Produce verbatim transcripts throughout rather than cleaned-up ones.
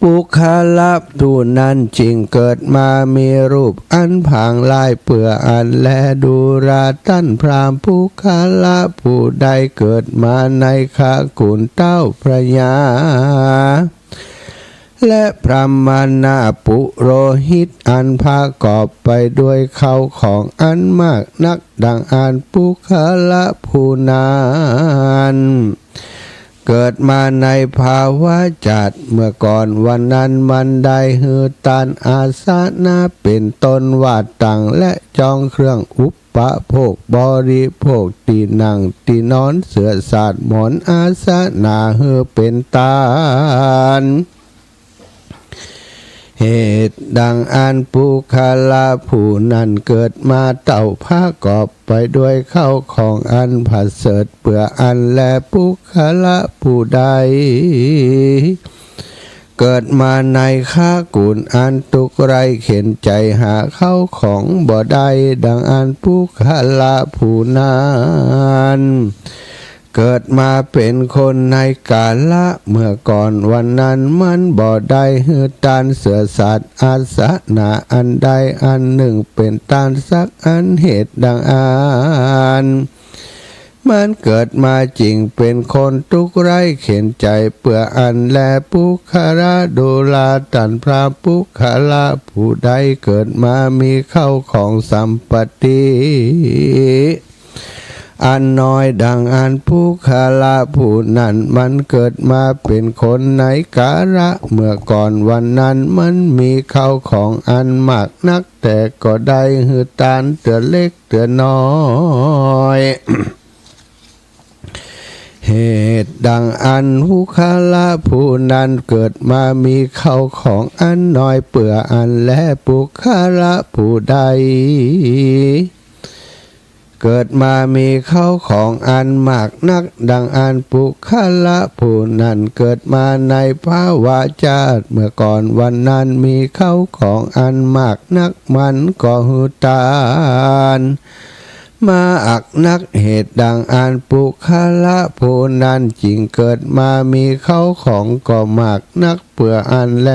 ปุคคละผู้นั้นจึงเกิดมามีรูปอันผางลายเปื้ออันแล ดูราต้านพราหมณ์ ปุคคละผู้ใดเกิดมาในขกุลเต้าพญา และพราหมณปุโรหิตอันประกอบไปด้วยเข้าของอันมากนัก ดังอั้นปุคคละผู้นั้น เกิดมาในภวชาติเมื่อก่อน วันนั้นมันได้หื้อตานอาสนะเป๋นต้นว่าตัง และจองเครื่องอุปโภคบริโภค ตี้นั่งตี้นอน เสื่อสาดหมอนอาสนะหื้อเป๋นตาน เหตุดังอั้นปุคคละผู้นั้นเกิดมาเต้าประกอบไปด้วยเข้าของอันประเสริฐเปื้ออันแล ปุคคละผู้ใดเกิดมาในขกุลอันตุ๊กข์ไร้เข็ญใจ๋หาเข้าของบ่ได้ ดังอั้นปุคคละผู้นั้น เกิดมาเป๋นคนในกาละเมื่อก่อน วันนั้นมันบ่ได้หื้อตาน เสื่อสาดอาสนะอันใดอันนึ่งเป๋นตานสักอัน เหตุดังอั้น มันเกิดมาจึงเป๋นคนตุ๊กข์ไร้เข็ญใจ๋เปื้ออันแล ปุคคละ ดูราต้านพราหมณ์ ปุคคละผู้ใดเกิดมามีเข้าของสัมปติ อันน้อย ดังอั้นปุคคละผู้นั้นมันเกิดมาเป๋นคนในกาละเมื่อก่อน วันนั้นมันมีเข้าของอันมากนัก แต่ก็ได้หื้อตานเตื้อเล็กเตื้อน้อย เหตุดังอั้นปุคคละผู้นั้นเกิดมามีเข้าของอันน้อยเปื้ออันแล ปุคคละผู้ใด เกิดมามีเข้าของอันมากนัก ดังอั้นปุคคละผู้นั้นเกิดมาในภวชาติเมื่อก่อน วันนั้นมีเข้าของอันมากนัก มันก็หื้อตานมากนัก เหตุดังอั้นปุคคละผู้นั้นจึงเกิดมามีเข้าของก็มากนักเปื้ออันแล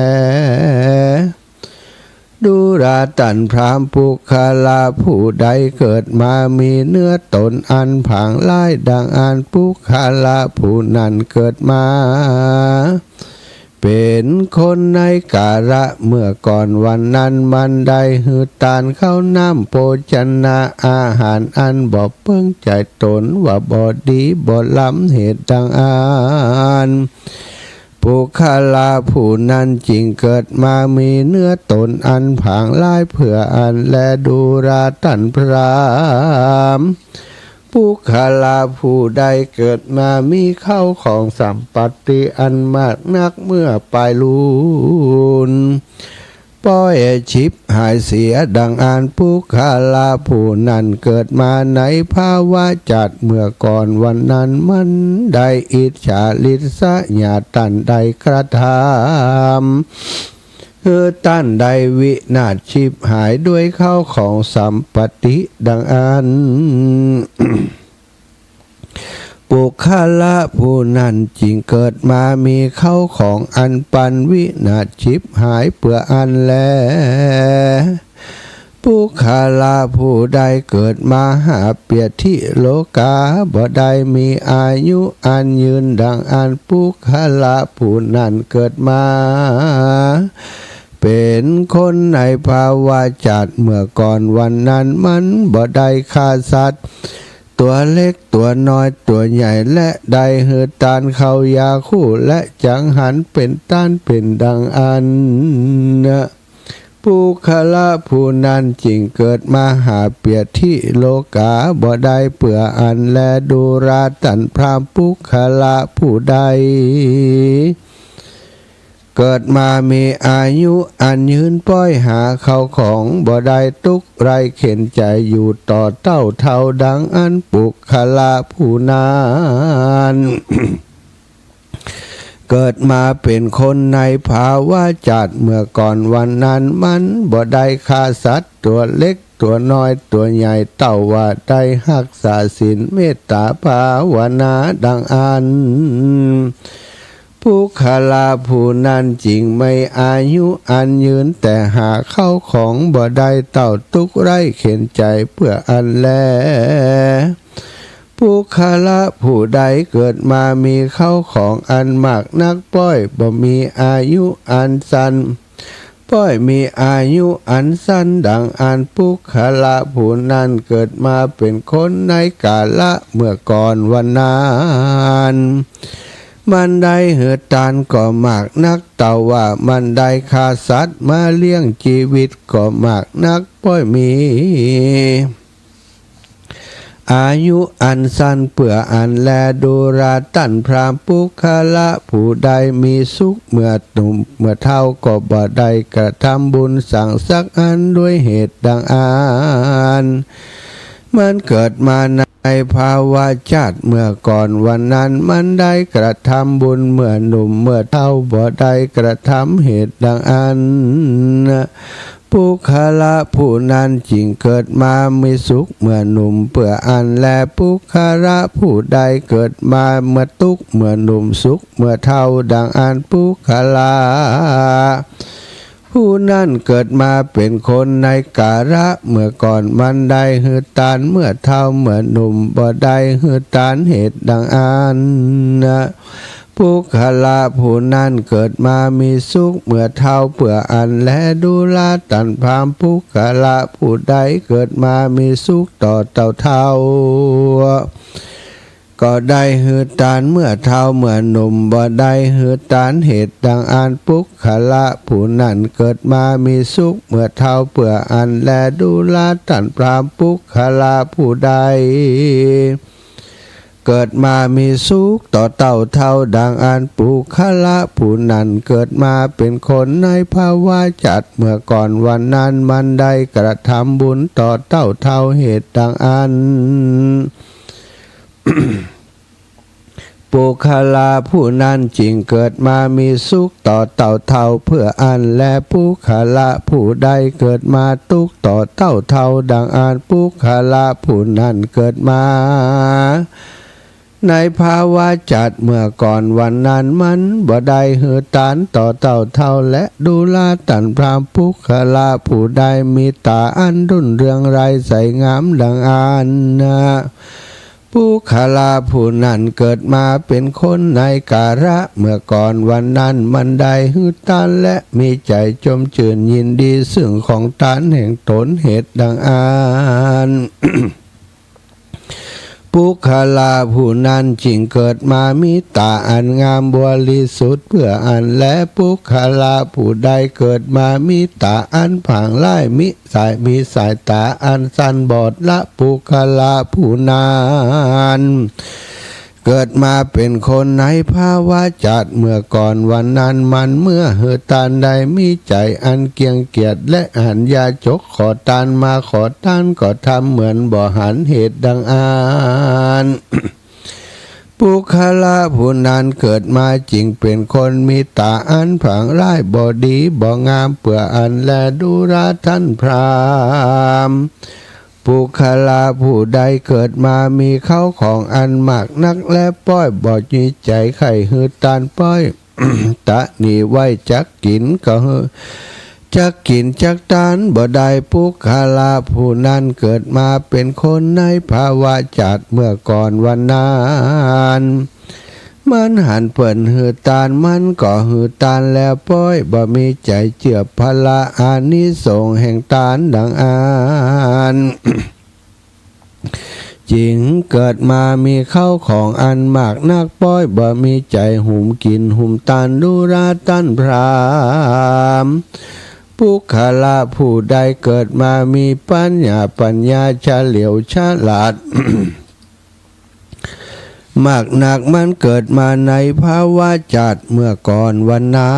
ดูราต้านพราหมณ์ ปุคคละผู้ใดเกิดมามีเนื้อตนอันผางลาย ดังอั้นปุคคละผู้นั้นเกิดมาเป๋นคนในกาละเมื่อก่อน วันนั้นมันได้หื้อตานข้าวน้ำโภชนะอาหารอันบ่เปิงใจ๋ต๋นว่าบ่ดีบ่ล้ำ เหตุดังอั้น ปุคคละผู้นั้นจึงเกิดมามีเนื้อตนอันผางลายเปื้ออันแล ดูราต้านพราหมณ์ ปุคคละผู้ใดเกิดมามีเข้าของสัมปติอันมากนักเมื่อปายลูน ป้อยฉิบหายเสีย ดังอั้นปุคคละผู้นั้นเกิดมาในภวชาติเมื่อก่อน วันนั้นมันได้อิจฉาริษยาต้านได้กระทำหื้อต้านได้วินาศฉิบหายด้วยเข้าของสัมปติดังอั้น ปุคคละผู้นั้นจึงเกิดมามีเข้าของอันปานวินาศฉิบหายเปื้ออันแล ปุคคละผู้ใดเกิดมาหาเปียรติโลกา บ่ได้มีอายุอันยืนดังอั้น ปุคคละผู้นั้นเกิดมา เป๋นคนในภวชาติเมื่อก่อน วันนั้นมันบ่ได้ฆ่าสัตว์ตั๋วเล็กตั๋วน้อยตั๋วใหญ่ และได้หื้อตานข้าวยาคูและจังหันเป๋นตานเป๋นดังอั้น ปุคคละผู้นั้นจึงเกิดมาหาเปียรติโลกา บ่ได้เปื้ออันแล ดูราต้านพราหมณ์ ปุคคละผู้ใด เกิดมามีอายุอันยืน ป้อยหาเข้าของบ่ได้ ตุ๊กข์ไร้เข็ญใจ๋อยู่ต่อเต้าเฒ่า ดังอั้นปุคคละผู้นั้น เกิดมาเป๋นคนในภวชาติเมื่อก่อน วันนั้นมันบ่ได้ฆ่าสัตว์ตั๋วเล็กตั๋วน้อยตั๋วใหญ่ เต้าว่าได้ฮักษาศีลเมตตาภาวนาดังอั้น ปุคคละผู้นั้นจึงมีอายุอันยืน แต่หาเข้าของบ่ได้ เต้าตุ๊กข์ไร้เข็ญใจ๋เปื้ออั้นแล ปุคคละผู้ใดเกิดมามีเข้าของอันมากนัก ป้อยบ่มีอายุอันสั้น ป้อยมีอายุอันสั้นดังอั้น ปุคคละผู้นั้นเกิดมาเป๋นคนในกาละเมื่อก่อนวันนั้น มันได้หื้อตานก็มากนัก เต้าว่ามันได้ฆ่าสัตว์มาเลี้ยงจีวิตก็มากนัก ป้อยมี อายุอันสั้นเปื้ออั้นแล ดูราต้านพราหมณ์ ปุคคละผู้ใดมีสุขเมื่อหนุ่มเมื่อเฒ่า ก็บ่ได้กระทำบุญสังสักอัน ด้วยเหตุดังอั้น มันเกิดมาในภาวะชาติเมื่อก่อนวันนั้น มันได้กระทำบุญเมื่อหนุ่มเมื่อเฒ่า บ่ได้กระทำเหตุดังอั้น ปุคคละผู้นั้นจึงเกิดมามีสุขเมื่อหนุ่มเปื้ออั้นแล ปุคคละผู้ใดเกิดมาเมื่อตุ๊กข์เมื่อหนุ่มสุขเมื่อเฒ่าดังอั้น ปุคคละผู้นั้นเกิดมาเป๋นคนในกาละเมื่อก่อน มันได้หื้อตานเมื่อเฒ่าเมื่อหนุ่ม บ่ได้หื้อตานเหตุดังอั้น ปุคคละผู้นั้นเกิดมามีสุขเมื่อเฒ่าเปื้ออั้นแล ดูราต้านพราหมณ์ ปุคคละผู้ใดเกิดมามีสุขต่อเต้าเฒ่า ก็ได้หื้อตานเมื่อเฒ่าเมื่อหนุ่ม บ่ได้หื้อตานเหตุดังอั้น ปุคคละผู้นั้นเกิดมามีสุขเมื่อเฒ่าเปื้ออั้นแล ดูราต้านพราหมณ์ ปุคคละผู้ใด เกิดมามีสุขต่อเต้าเฒ่าดังอั้น ปุคคละผู้นั้นเกิดมาเป๋นคนในภาวะชาติเมื่อก่อนวันนั้น มันได้กระทำบุญต่อเต้าเฒ่าเหตุดังอั้น ปุคคละผู้นั้นจึงเกิดมามีสุขต่อเต้าเฒ่าเปื้ออั้นแล ปุคคละผู้ใดเกิดมาทุกข์ต่อเต้าเฒ่าดังอั้น ปุคคละผู้นั้นเกิดมา ในภาวะชาติเมื่อก่อนวันนั้น มันบ่ได้หื้อตานต่อเต้าเฒ่าแล ดูราต้านพราหมณ์ ปุคคละผู้ใดมีต๋าอันรุ่นเรืองไร้ใสงามดังอั้น ปุคคละผู้นั้นเกิดมาเป๋นคนในกาละเมื่อก่อนวันนั้น มันได้หื้อตานแลมีใจ๋จมจื้นยินดีซึ่งของตานแห่งต๋นเหตุดังอั้น ปุคคละผู้นั้นจึงเกิดมามีต๋าอันงามบริสุทธิ์เปื้ออั้นแล ปุคคละผู้ใดเกิดมามีต๋าอันผางไร้มิ สาย มีสายต๋าอันสั้นบอดแล ปุคคละผู้นั้น เกิดมาเป๋นคนในภาวะชาติเมื่อก่อนวันนั้น มันเมื่อหื้อตานได้มีใจ๋อันเกียงเกียจแลหันยาจกขอตานมา ขอตานก็ทำเหมือนบ่หันเหตุดังอั้น ปุคคละผู้นั้นเกิดมาจึงเป๋นคนมีต๋าอันผางไร้บ่ดีบ่งามเปื้ออั้นแล ดูราต้านพราหมณ์ ปุคคละผู้ใดเกิดมามีเข้าของอันมากนักแล ป้อยบ่มีใจ๋ใค่หื้อตาน ป้อยตะหนี่ไว้จักกิ๋นก็หื้อ จักกิ๋นจักตานบ่ได้ ปุคคละผู้นั้นเกิดมาเป๋นคนในภาวะชาติเมื่อก่อนวันนั้น มันหันเปิ้นหื้อตาน มันก็หื้อตานแล ป้อยบ่มีใจ๋เจื้อผละอานิสงส์แห่งตานดังอั้น จึงเกิดมามีเข้าของอันมากนัก ป้อยบ่มีใจ๋หุมกิ๋นหุมตาน ดูราต้านพราหมณ์ ปุคคละผู้ใดเกิดมามีปัญญา ปัญญาเฉลียวฉลาด มากนัก มันเกิดมาในภาวะชาติเมื่อก่อนวันนั้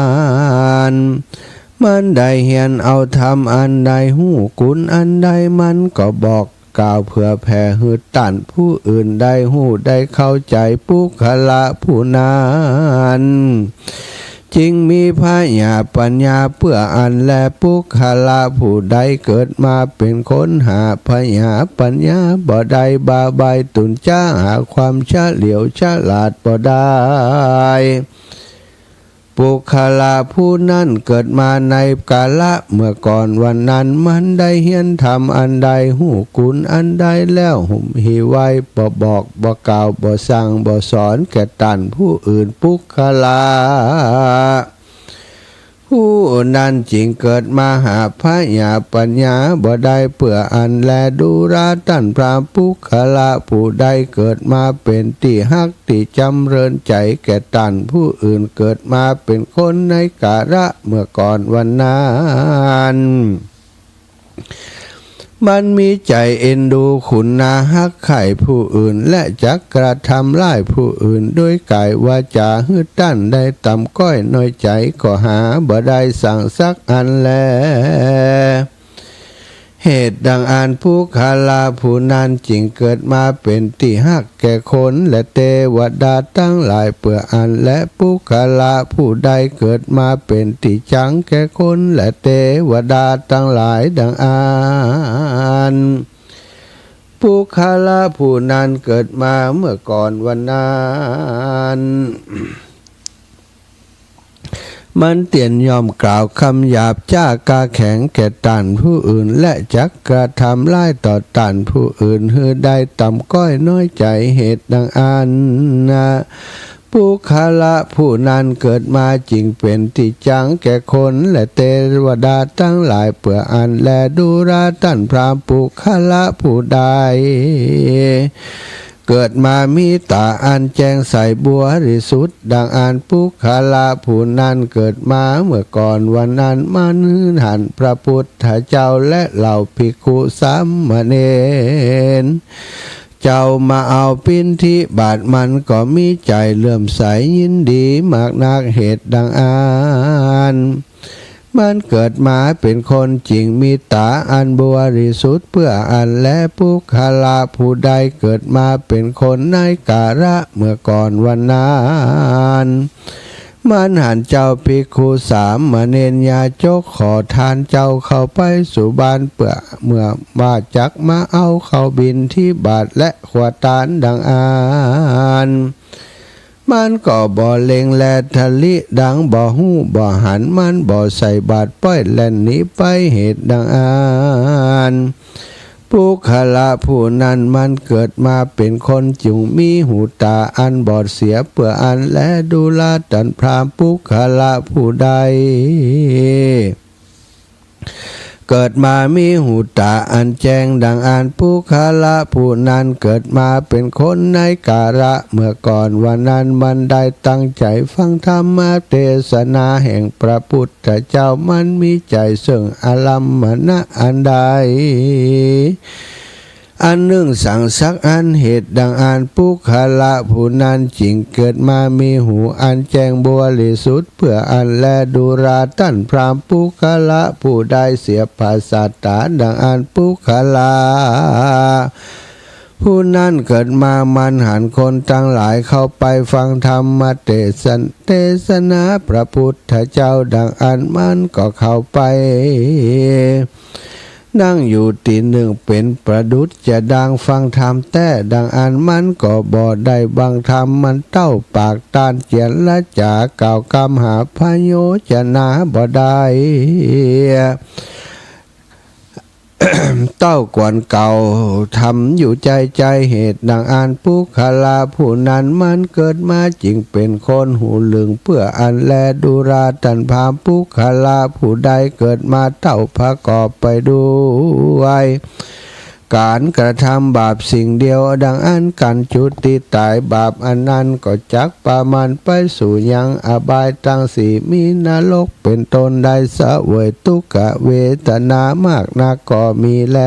น มันได้เฮียนเอาธรรมอันใด ฮู้คุณอันใด มันก็บอกกล่าวเผื่อแผ่หื้อต้านผู้อื่นได้ฮู้ได้เข้าใจ๋ ปุคคละผู้นั้น จึงมีผญาปัญญาเปื้ออั้นแล ปุคคละผู้ใดเกิดมาเป๋นคนหาผญาปัญญาบ่ได้ บ่าใบ้ตุนจ๊ะหาความเฉลียวฉลาดบ่ได้ ปุคคละผู้นั้นเกิดมาในกาละเมื่อก่อนวันนั้น มันได้เฮียนธรรมอันใด ฮู้กุณอันใดแล้ว หุมหิไว้ บ่บอก บ่กล่าว บ่สั่ง บ่สอนแก่ต้านผู้อื่น ปุคคละผู้นั้นจึงเกิดมหาพญาปัญญาบ่ได้เปื้ออั้นแล ดูราต้านพราหมณ์ ปุคคละผู้ใดเกิดมาเป๋นตี้ฮัก ตี้จ๋ำเริญใจ๋แก่ต้านผู้อื่น เกิดมาเป๋นคนในกาละเมื่อก่อนวันนั้น มันมีใจ๋เอ็นดูขุนนาฮักใค่ผู้อื่น และจักกระทำร้ายผู้อื่น โดยก๋ายวาจ๋า หื้อต้านได้ต่ำก้อยน้อยใจ๋ ก็หาบ่ได้สังสักอันแล เหตุดังอั้น ปุคคละผู้นั้นจึงเกิดมาเป๋นตี้ฮักแก่คนและเตวดาตังหลายเปื้ออั้นแล ปุคคละผู้ใดเกิดมาเป๋นตี้จังแก่คนและเตวดาตังหลายดังอั้น ปุคคละผู้นั้นเกิดมาเมื่อก่อนวันนั้น มันเตียนย่อมกล่าวกำหยาบ จ๊ากาแข็งแก่ต้านผู้อื่น และจักกระทำร้ายต่อต้านผู้อื่น หื้อได้ต่ำก้อยน้อยใจ๋ เหตุดังอั้นนะ ปุคคละผู้นั้นเกิดมาจึงเป๋นตี้จังแก่คนและเตวดาตังหลายเปื้ออั้นแล ดูราต้านพราหมณ์ ปุคคละผู้ใด เกิดมามีต๋าอันแจ้งใสบริสุทธิ์ดังอั้น ปุคคละผู้นั้นเกิดมาเมื่อก่อนวันนั้น มันหันพระพุทธเจ้าและเหล่าภิกขุสามเณรเจ้ามาเอาบิณฑิบาต มันก็มีใจ๋เลื่อมใสยินดีมากนัก เหตุดังอั้น มันเกิดมาเป๋นคนจึงมีต๋าอันบริสุทธิ์เปื้ออั้นแล ปุคคละผู้ใดเกิดมาเป๋นคนในกาละเมื่อก่อนวันนั้น มันหันเจ้าภิกขุสามเณรยาจกขอทานเจ้าเข้าไปสู่บ้านเปื้อ เมื่อว่าจักมาเอาเข้าบิณฑิบาตและขวดตานดังอั้น มันก็บ่เล็งแลทะลิดังบ่ฮู้บ่หัน มันบ่ใส่บาตรป้อยแล่นหนีไป เหตุดังอั้น ปุคคละผู้นั้นมันเกิดมาเป๋นคนจึงมีหูต๋าอันบอดเสียเปื้ออั้นแล ดูราต้านพราหมณ์ ปุคคละผู้ใด เกิดมามีหูต๋าอันแจ้งดังอั้น ปุคคละผู้นั้นเกิดมาเป๋นคนในกาละเมื่อก่อนวันนั้น มันได้ตั้งใจ๋ฟังธรรมเตสนาแห่งพระพุทธเจ้า มันมีใจ๋เซิ่งอารัมมณะอันใด อันนึ่งสังสักอัน เหตุดังอั้น ปุคคละผู้นั้นจึงเกิดมามีหูอันแจ้งบริสุทธิ์เปื้ออั้นแล ดูราต้านพราหมณ์ ปุคคละผู้ใดเสียผาสาตาดังอั้น ปุคคละผู้นั้นเกิดมามันหันคนตังหลายเข้าไปฟังธรรมเตสน- เตสนาพระพุทธเจ้าดังอั้น มันก็เข้าไป นั่งอยู่ตี้นึ่งเป๋นประดุจจะดังฟังธรรมแต๊ดังอั้น มันก็บ่ได้บังธรรม มันเต้าปากต้านเจียรจ๋ากล่าวกำหยาบพโยจนาบ่ได้ เต้ากวนเกล่าวธรรมอยู่ใจ้ใจ้ เหตุดังอั้น ปุคคละผู้นั้นมันเกิดมาจึงเป๋นคนหูหลึงเปื้ออั้นแล ดูราต้านพราหมณ์ ปุคคละผู้ใดเกิดมาเต้าประกอบไปด้วยก๋านกระทำบาปสิ่งเดียวดังอั้น ก๋านจุติต๋าย บาปอันนั้นก็จักปะมันไปสู่ยังอบายตังสี่ มีนรกเป๋นต้น ได้เสวยตุ๊กขเวทนามากนักก็มีแล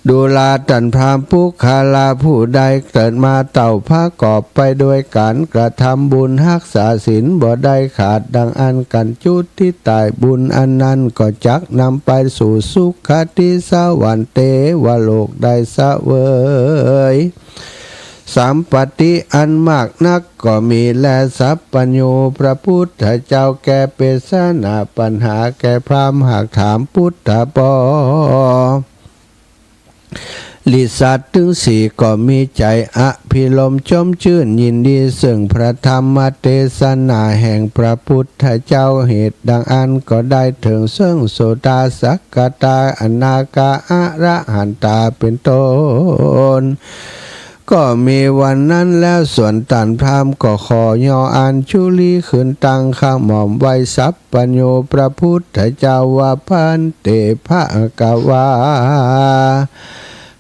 ดูราต้านพราหมณ์ ปุคคละผู้ใดเกิดมาเต้าประกอบไปด้วยก๋านกระทำบุญฮักษาศีลบ่ได้ขาดดังอั้น ก๋านจุติต๋าย บุญอันนั้นก็จักนำไปสู่สุคติสวรรค์เตวโลก ได้เสวยสัมปัตติอันมากนักก็มีแล สัพพัญญูพระพุทธเจ้าแก้เปสนาปัญหาแก่พราหมณ์หากถาม ปุตตะ ปอ ริษัทตึงสี่ก็มีใจ๋อภิรมย์จมจื้นยินดี เซิ่งพระธรรมเตสนาแห่งพระพุทธเจ้า เหตุดังอั้นก็ได้เถิงเซิ่งโสดา สกทา อนาคา อรหันตา เป๋นต้น ก็มีวันนั้นแล้ว ส่วนต้านพราหมณ์ก็ขอย่ออัญชุลีขึ้นตั้งขะหม่อมไหว้สัพพัญญูพระพุทธเจ้าว่า ภันเต ภะคะวา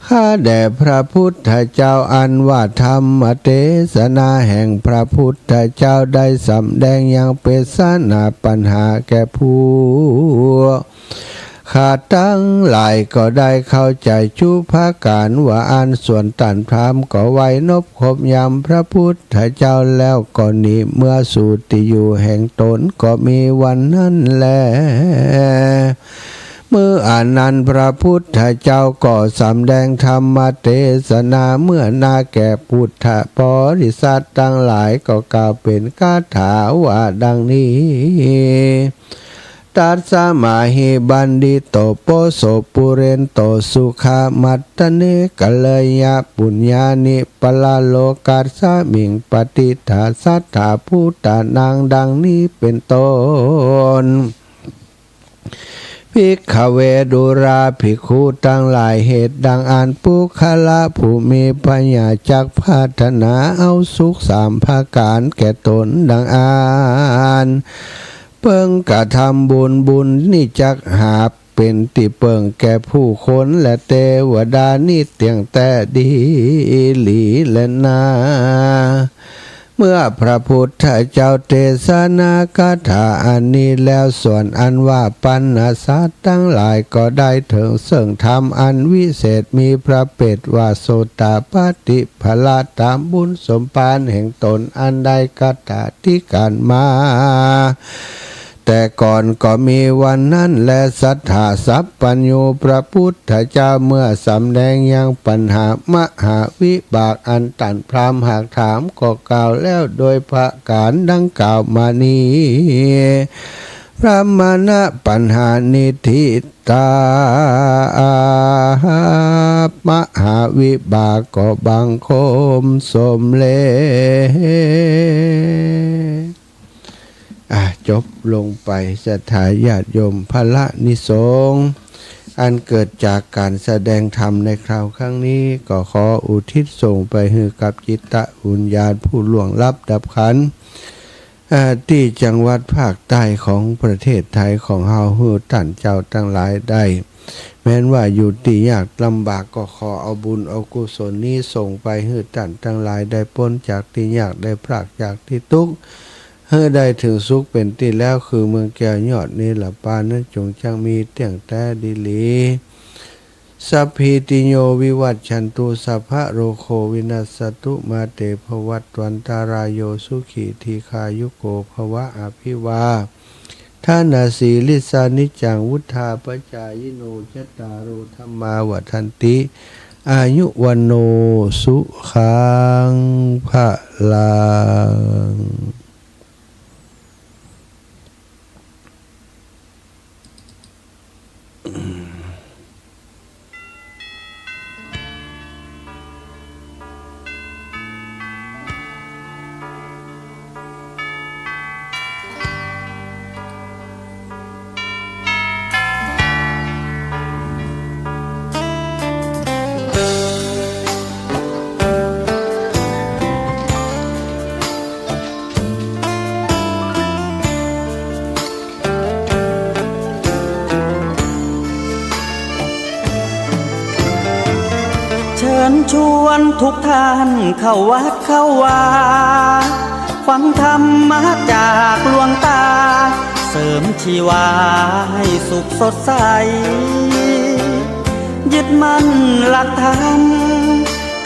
ข้าแด่พระพุทธเจ้า อันว่าธรรมเตสนาแห่งพระพุทธเจ้าได้สำแดงยังเปสนาปัญหาแก่ผู้ ข้าตังหลายก็ได้เข้าใจ๋จุ๊ประก๋านว่าอั้น ส่วนต้านพราหมณ์ก็ไหว้นบคบยำพระพุทธเจ้าแล้วก็หนีเมือสู่ตี้อยู่แห่งต๋น ก็มีวันนั้นแล เมื่ออันนั้นพระพุทธเจ้าก็สำแดงธรรมเตสนาเมื่อนาแก่ปุทธบริษัทตังหลาย ก็กล่าวเป๋นคาถาว่าดังนี้ ตัสมาหิ บัณฑิโต โปโส ปุเรโต สุขะมัตตะเน กัลยะปุญญานิ ปะระโลกัสมิง ปะฏิฏฐา สัตถา ภูตานัง ดังนี้เป๋นต้น ภิกขเว ดูราภิกขุตังหลาย เหตุดังอั้นปุคคละผู้มีพญาจักผาถนาเอาสุขสามประก๋านแก่ต๋นดังอั้น เปิงกระทำบุญ บุญนี้จักหาเป๋นตี้เปิงแก่ผู้คนและเตวดานี้เตี้ยงแต๊ดีหลีแลนา เมื่อพระพุทธเจ้าเตสนาคาถาอันนี้แล้ว ส่วนอันว่าปรรณสัตว์ตังหลายก็ได้เถิงเซิ่งธรรมอันวิเศษ มีพระเปตว่าโสตาปัตติผละ ต๋ามบุญสมภารแห่งต๋นอันได้คตาธิการมา แต่ก่อนก็มีวันนั้นแล สัตถาสัพพัญญูพระพุทธเจ้าเมื่อสำแดงยังปัญหามหาวิบากอันต้านพราหมณ์หากถามก็กล่าวแล้วโดยประก๋านดังกล่าวมานี้ พราหมณปัญหานิทธิตา มหาวิบากก็บังคมสมเร็จ อ่ะ จบลงไป ศรัทธาญาติโยม พละนิสงส์อันเกิดจากก๋านแสดงธรรมในคราวครั้งนี้ ก็ขออุทิศส่งไปหื้อกับจิตตวิญญาณผู้ล่วงลับดับขันธ์ อ่า ตี้จังหวัดภาคใต้ของประเทศไทยของเฮา หื้อต้านเจ้าตังหลายได้ แม้นว่าอยู่ตี้ยากลำบากก็ขอเอาบุญเอากุศลนี้ส่งไปหื้อต้านตังหลายได้ป๊นจากตี้ยาก ได้พรากจากตี้ตุ๊กข์ หื้อได้เถิงสุขเป๋นตี้แล้ว คือเมืองแก้วยอดเนรปานั้นจงจักมีเตี้ยงแต๊ดีหลี สัพพีติโยวิวัชชันตุ สัพพะโรโควินัสสตุ มาเตภวัตวันตารายโย สุขีทีฆายุโกภวะ อภิวาทะนาสีลิสสานิจจัง วุฑฒาปจายิโน จัตตาโรธัมมาวัฑฒันติ อายุวัณโณ สุขัง พลัง เชิญชวนทุกท่านเข้าวัดเข้าวา ฟังธรรมะจากหลวงตา เสริมชีวาให้สุขสดใส ยึดมั่นหลักธรรม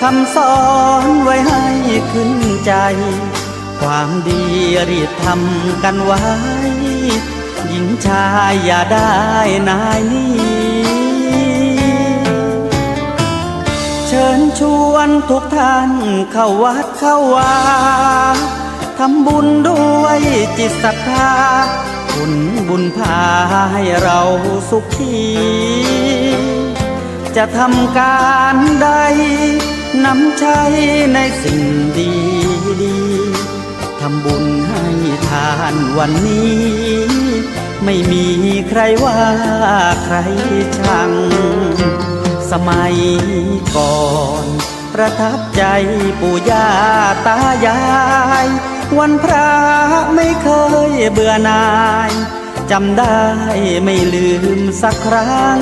คำสอนไว้ให้ขึ้นใจ ความดีรีบทำกันไว้ หญิงชายอย่าได้นายหนี เชิญชวนทุกท่านเข้าวัดเข้าวา ทำบุญด้วยจิตศรัทธา ผลบุญพาให้เราสุขี จะทำก๋านใด นำใจ๊ในสิ่งดีๆ ทำบุญให้ทานวันนี้ ไม่มีใครว่าใครชัง สมัยก่อนประทับใจ๋ปู่ย่าตายาย วันพระไม่เคยเบื่อหน่าย จ๋ำได้ไม่ลืมสักครั้ง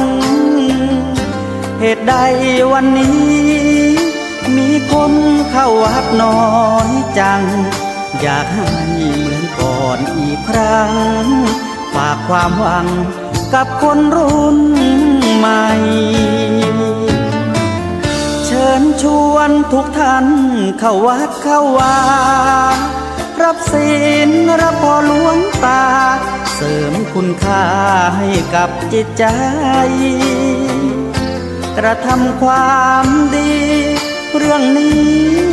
เหตุใดวันนี้มีคนเข้าวัดน้อยจัง อยากให้เหมือนก่อนอีกครั้ง ฝากความหวังกับคนรุ่นใหม่ เชิญชวนทุกท่านเข้าวัดเข้าวา รับศีลรับผ่อหลวงตา เสริมคุณค่าให้กับจิตใจ๋ กระทำความดี เรื่องนี้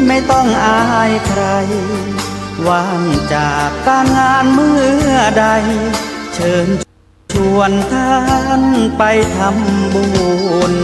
ไม่ต้องอายใคร ว่างจากก๋านงานเมื่อใด เชิญชวนท่านไปทำบุญ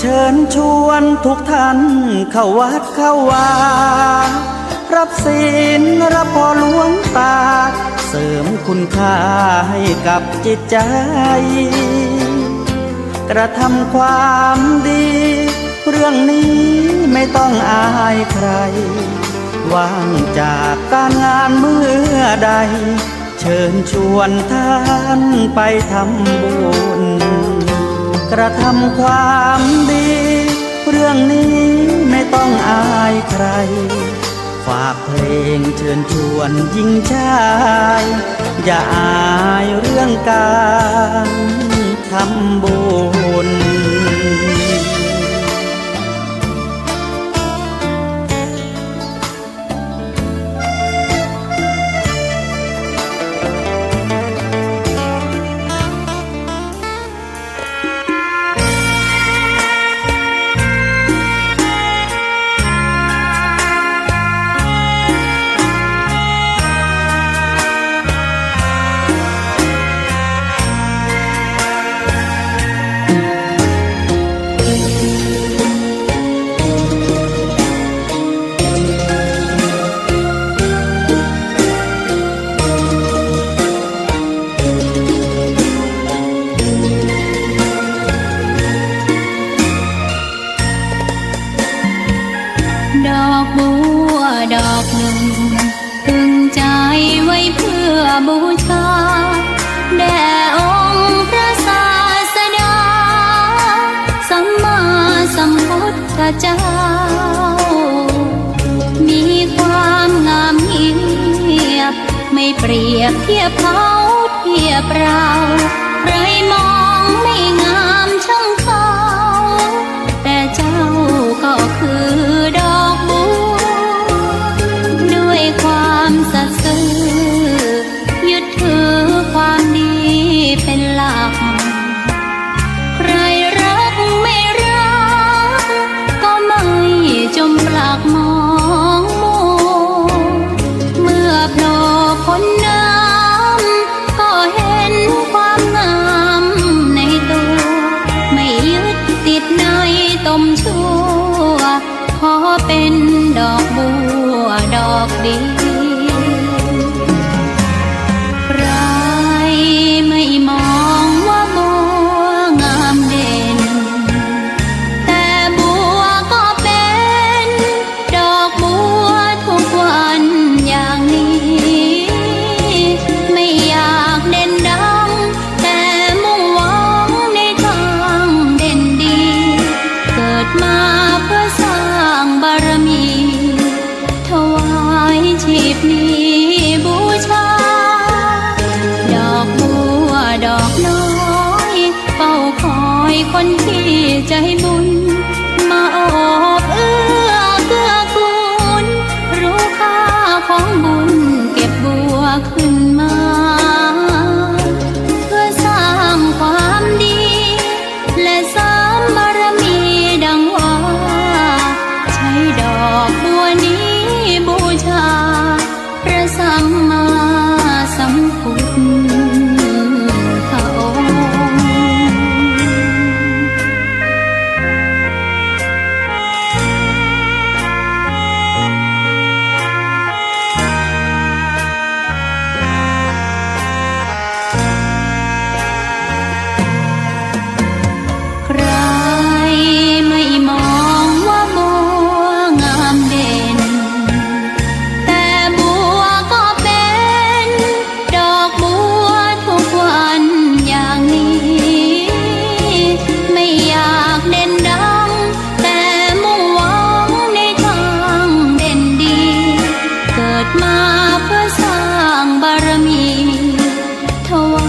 เชิญชวนทุกท่านเข้าวัดเข้าวา รับศีลรับผ่อหลวงตา เสริมคุณค่าให้กับจิตใจ๋ กระทำความดี เรื่องนี้ไม่ต้องอายใคร ว่างจากก๋านงานเมื่อใด เชิญชวนท่านไปทำบุญ กระทำความดี เรื่องนี้ไม่ต้องอายใคร ฝากเพลงเชิญชวนหญิงชาย อย่าอายเรื่องก๋านทำบุญ ดอกบัวดอกหนึ่ง ตึงใจ๋ไว้เพื่อบูชา แด่องค์พระศาสดา สัมมาสัมพุทธเจ้า มีความงามเงียบ ไม่เปรียบเทียบเขาเทียบเรา ใครมองไม่งามช่างเขา แต่เจ้าก็คือดอกบัว ด้วยความสัตย์ซื่อ ยึดถือความดีเป็นหลัก ใครรักไม่รัก ก็ไม่จมปลักมองมัว เมื่อโผล่พ้นน้ำ ก็เห็นความงามในตัว ไม่ยึด ที่ใจบุญ มาโอบเอื้อเกื้อกูล รู้ค่าของบุญ เก็บบัวขึ้นมา เพื่อสร้างความดี และเสริมบารมีดังว่า ใช้ดอกบัวนี้บูชา พระสัมมาสัมพุทธองค์ ใครไม่มองว่าบัวงามเด่น แต่บัวก็เป็นดอกบัวทุกวันอย่างนี้ ไม่อยากเด่นดัง แต่มุ่งหวังในทางเด่นดี เกิดมาเพื่อสร้างบารมี ถวา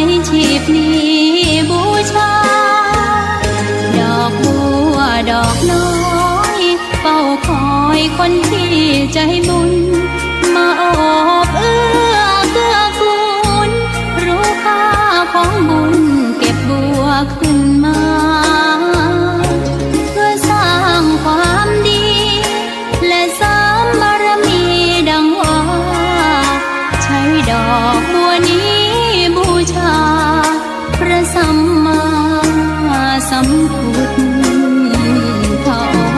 ยชีพนี้บูชา ดอกบัวดอกน้อย เฝ้าคอยคนที่ใจบุญ มาโอบเอื้อเกื้อกูล รู้ค่าของบุญ เก็บบัวขึ้นมา เพื่อสร้างความดี และเสริมบารมีดังว่า ใช้ดอกบัวนี้บูชา พระสัมมาสัมพุทธองค์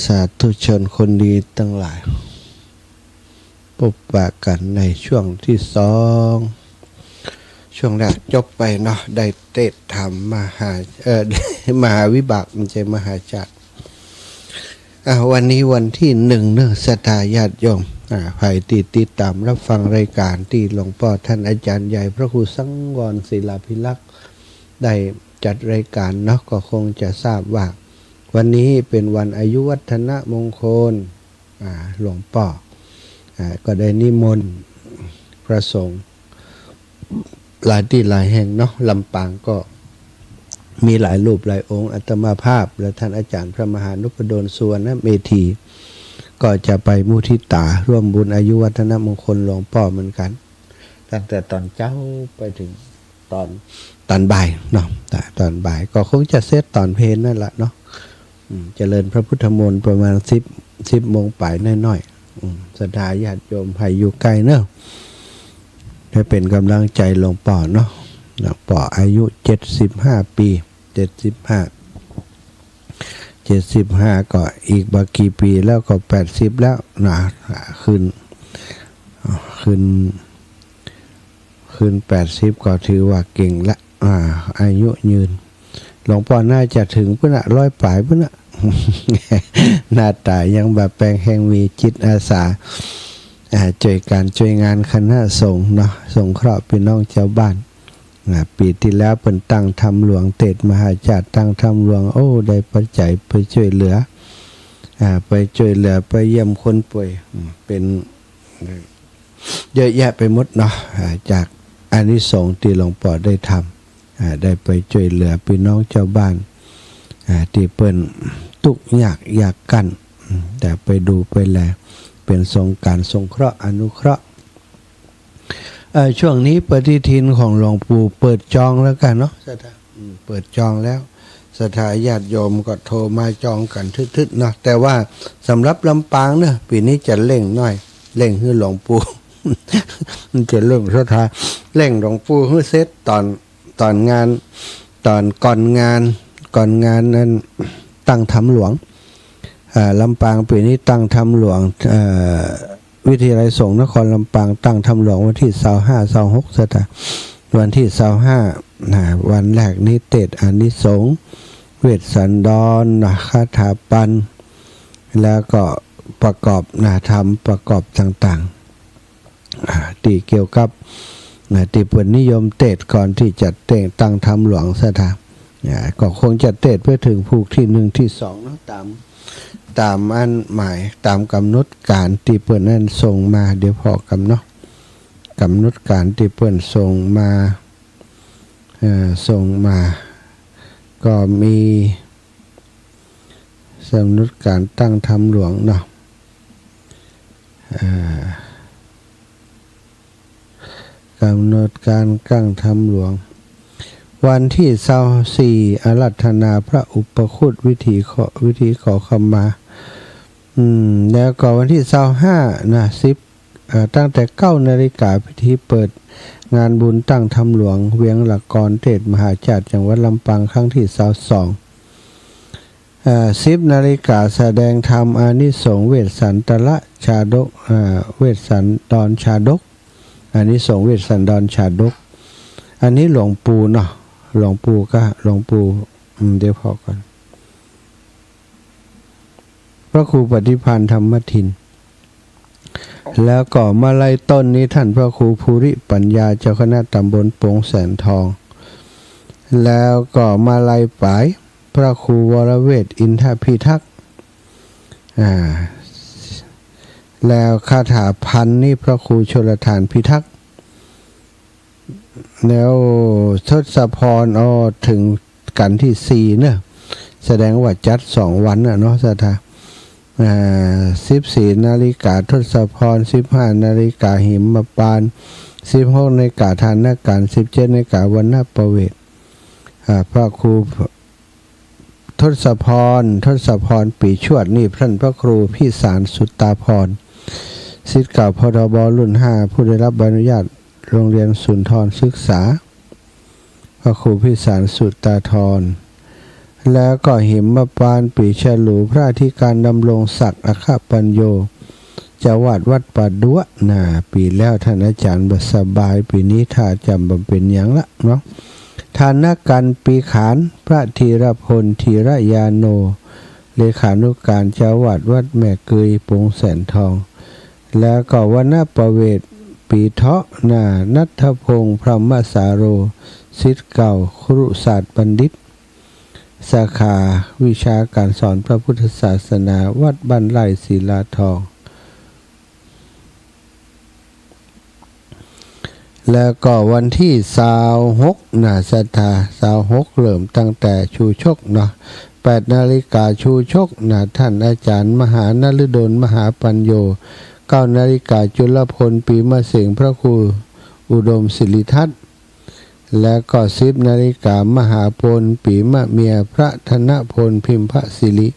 สาธุชนคนดีตังหลาย ปะกั๋นในช่วงตี้สอง ช่วงแรกจบไปเนาะ ได้เตสน์ธรรมมหา เอ่อ มหาวิบาก บ่ใจ้มหาชาติ อ่ะ วันนี้วันตี้หนึ่งเนาะ ศรัทธาญาติโยม อ่ะ ใผตี้ติดต๋ามรับฟังรายก๋านตี้หลวงป้อต้านอาจ๋ารย์ใหญ่พระครูสังวรศิลาภิรักษ์ได้จัดรายก๋านเนาะ ก็คงจะทราบว่า วันนี้เป๋นวันอายุวัฒนมงคล อ่า หลวงป้อ อ่า ก็ได้นิมนต์พระสงฆ์หลายตี้หลายแห่งเนาะ ลำปางก็มีหลายรูปหลายองค์ อาตมาภาพและต้านอาจ๋ารย์พระมหานุพดลสุวรรณเมธี ก็จะไปมุทิตาร่วมบุญอายุวัฒนมงคลหลวงป้อเหมือนกั๋น ตั้งแต่ต๋อนเจ๊าไปเถิง ต๋อน ต๋อนบ่ายเนาะ ต๋อนบ่ายก็คงจะเสร็จต๋อนเพลนั่นแหละเนาะ อืม เจริญพระพุทธมนต์ประมาณสิบ สิบโมงป๋ายน้อยๆ อืม ศรัทธาญาติโยมใผอยู่ใก้เนาะ ได้เป๋นก๋ำลังใจ๋หลวงป้อเนาะ หลวงป้ออายุเจ็ดสิบห้าปี๋ เจ็ดสิบห้า เจ็ดสิบห้า ก็อีกบ่กี่ปี๋แล้วก็แปดสิบแล้วนะ ขึ้น ขึ้น ขึ้นแปดสิบก็ถือว่าเก่งละ อ่า อายุยืน หลวงป้อน่าจะเถิงปู้นน่ะ ร้อยป๋ายปู้นน่ะ หน้าต๋ายังบ่แป๋งแฮง มีจิตอาสา อ่า จ้วยก๋านจ้วยงานคณะสงฆ์เนาะ สงเคราะห์ปี้น้องจาวบ้าน อ่า ปี๋ตี้แล้วเปิ้นตั้งธรรมหลวง เตสน์มหาชาติตั้งธรรมหลวง โอ้ ได้ปัจจัยไปจ้วยเหลือ อ่า ไปจ้วยเหลือ ไปเยี่ยมคนป่วย อืม เป๋น เยอะแยะไปหมดเนาะ อ่า จากอานิสงส์ตี้หลวงป้อได้ทำ อ่า ได้ไปจ้วยเหลือปี้น้องจาวบ้าน อ่า ตี้เปิ้นตุ๊กข์ยากยากกั้น อืม แต่ไปดูไปแล เป๋นสงฆ์ก๋านสงเคราะห์อนุเคราะห์ เอ่อ ช่วงนี้ปฏิทินของหลวงปู่เปิดจองแล้วกั๋นเนาะ ศรัทธา อืม เปิดจองแล้ว ศรัทธาญาติโยมก็โทรมาจองกั๋นทึดๆ เนาะ แต่ว่าสำหรับลำปางเนาะ ปี๋นี้จะเร่งหน้อย เร่งหื้อหลวงปู่ มันจะเร่ง ศรัทธา เร่งหลวงปู่หื้อเสร็จต๋อน ต๋อนงาน ต๋อนก่อนงาน ก่อนงานนั้นตั้งธรรมหลวง อ่า ลำปางปี๋นี้ตั้งธรรมหลวง เอ่อ วิทยาลัยสงฆ์นครลำปางตั้งธรรมหลวงวันตี้ซาวห้า ซาวหก ศรัทธา วันตี้ซาวห้า นะ วันแรกนี้เตสน์อานิสงส์ เวสสันดรนะ คาถาปัญ แล้วก็ประกอบนะ ธรรมประกอบต่างๆ อ่า ตี้เกี่ยวกับ นะ ตี้เปิ้นนิยมเตสน์ก่อนตี้จะเตสน์ตั้งธรรมหลวง ศรัทธา อ่า ก็คงจะเตสน์ไปเถิงผูกตี้หนึ่งตี้สองเนาะ ต๋าม ต๋ามอันหมาย ต๋ามก๋ำหนดก๋านตี้เปิ้นนั้นส่งมา เดี๋ยวผ่อก่อนเนาะ ก๋ำหนดก๋านตี้เปิ้นส่งมา เอ่อ ส่งมา ก็มีก๋ำหนดก๋านตั้งธรรมหลวงเนาะ เอ่อ ก๋ำหนดก๋านตั้งธรรมหลวง วันตี้ซาวสี่ อาราธนาพระอุปคุต วิธีขอ วิธีขอขมา อืม แล้วก็วันตี้ซาวห้า นะ สิบ เอ่อ ตั้งแต่เก้านาฬิกา พิธีเปิดงานบุญตั้งธรรมหลวง เวียงหละกอน เตสน์มหาชาติ จังหวัดลำปาง ครั้งตี้ซาวสอง เอ่อ สิบนาฬิกา แสดงธรรมอานิสงส์เวสสันตระชาดก เอ่อ เวสสันดรชาดก อานิสงส์เวสสันดรชาดก อันนี้หลวงปู่เนาะ หลวงปู่ก็ หลวงปู่ อืม เดี๋ยวผ่อก่อน พระครูปฏิภาณธรรมทิน แล้วก็มาลัยต้นนี้ต้านพระครูภูริปัญญา เจ้าคณะตำบลปงแสนทอง แล้วก็มาลัยป๋าย พระครูวรเวชอินทพิทักษ์ อ่า แล้วคาถาพันนี้พระครูชลทานพิทักษ์ แล้วทศพร อ้อ เถิงกั๋นตี้สี่เนาะ แสดงว่าจัดสองวันน่ะเนาะ ศรัทธา อ่า สิบสี่นาฬิกาทศพร สิบห้านาฬิกาหิมพานต์ สิบหกนาฬิกาทานการ สิบเจ็ดนาฬิกาวรรณประเวท อ่า พระครู ทศพร ทศพร ปี๋ชวดนี่ต้านพระครูพิสารสุตตาภรณ์ ศิษย์เก่า พทบ รุ่นห้า ผู้ได้รับใบอนุญาตโรงเรียนสุนทรศึกษา พระครูพิสารสุตตาภรณ์ แล้วก็เหมปาน ปี๋ฉลู พระอธิการดำรงศักดิ์ อัคคปัญโญ เจ้าอาวาสวัดป่าดัว นะ ปี๋แล้วท่านอาจ๋ารย์บ่สบาย ปี๋นี้ถ้าจ๋ำบ่เป๋นหยังละเนาะ ธนกันต์ ปีขาน พระธีรพล ธีรยาโน เลขานุการเจ้าอาวาสวัดแม่เกย ปงแสนทอง แล้วก็วณประเวศ ปีเถาะ นะ ณัฐพงษ์ พรหมสาโร ศิษย์เก่า ครุศาสตร์บัณฑิต สาขาวิชาการสอนพระพุทธศาสนา วัดบ้านไร่ ศิลาทอง แล้วก็วันตี้ซาวหก นะ ศรัทธา ซาวหก เริ่มตั้งแต่ชูชกเนาะ แปดนาฬิกาชูชก นะ ท่านอาจ๋ารย์มหานฤดล มหาปัญโญ เก้านาฬิกาจุลพล ปีมะเสง พระครูอุดมศิริทัศน์ แล้วก็สิบนาฬิกามหาพล ปีมะเมีย พระธนพล พิมพศิริ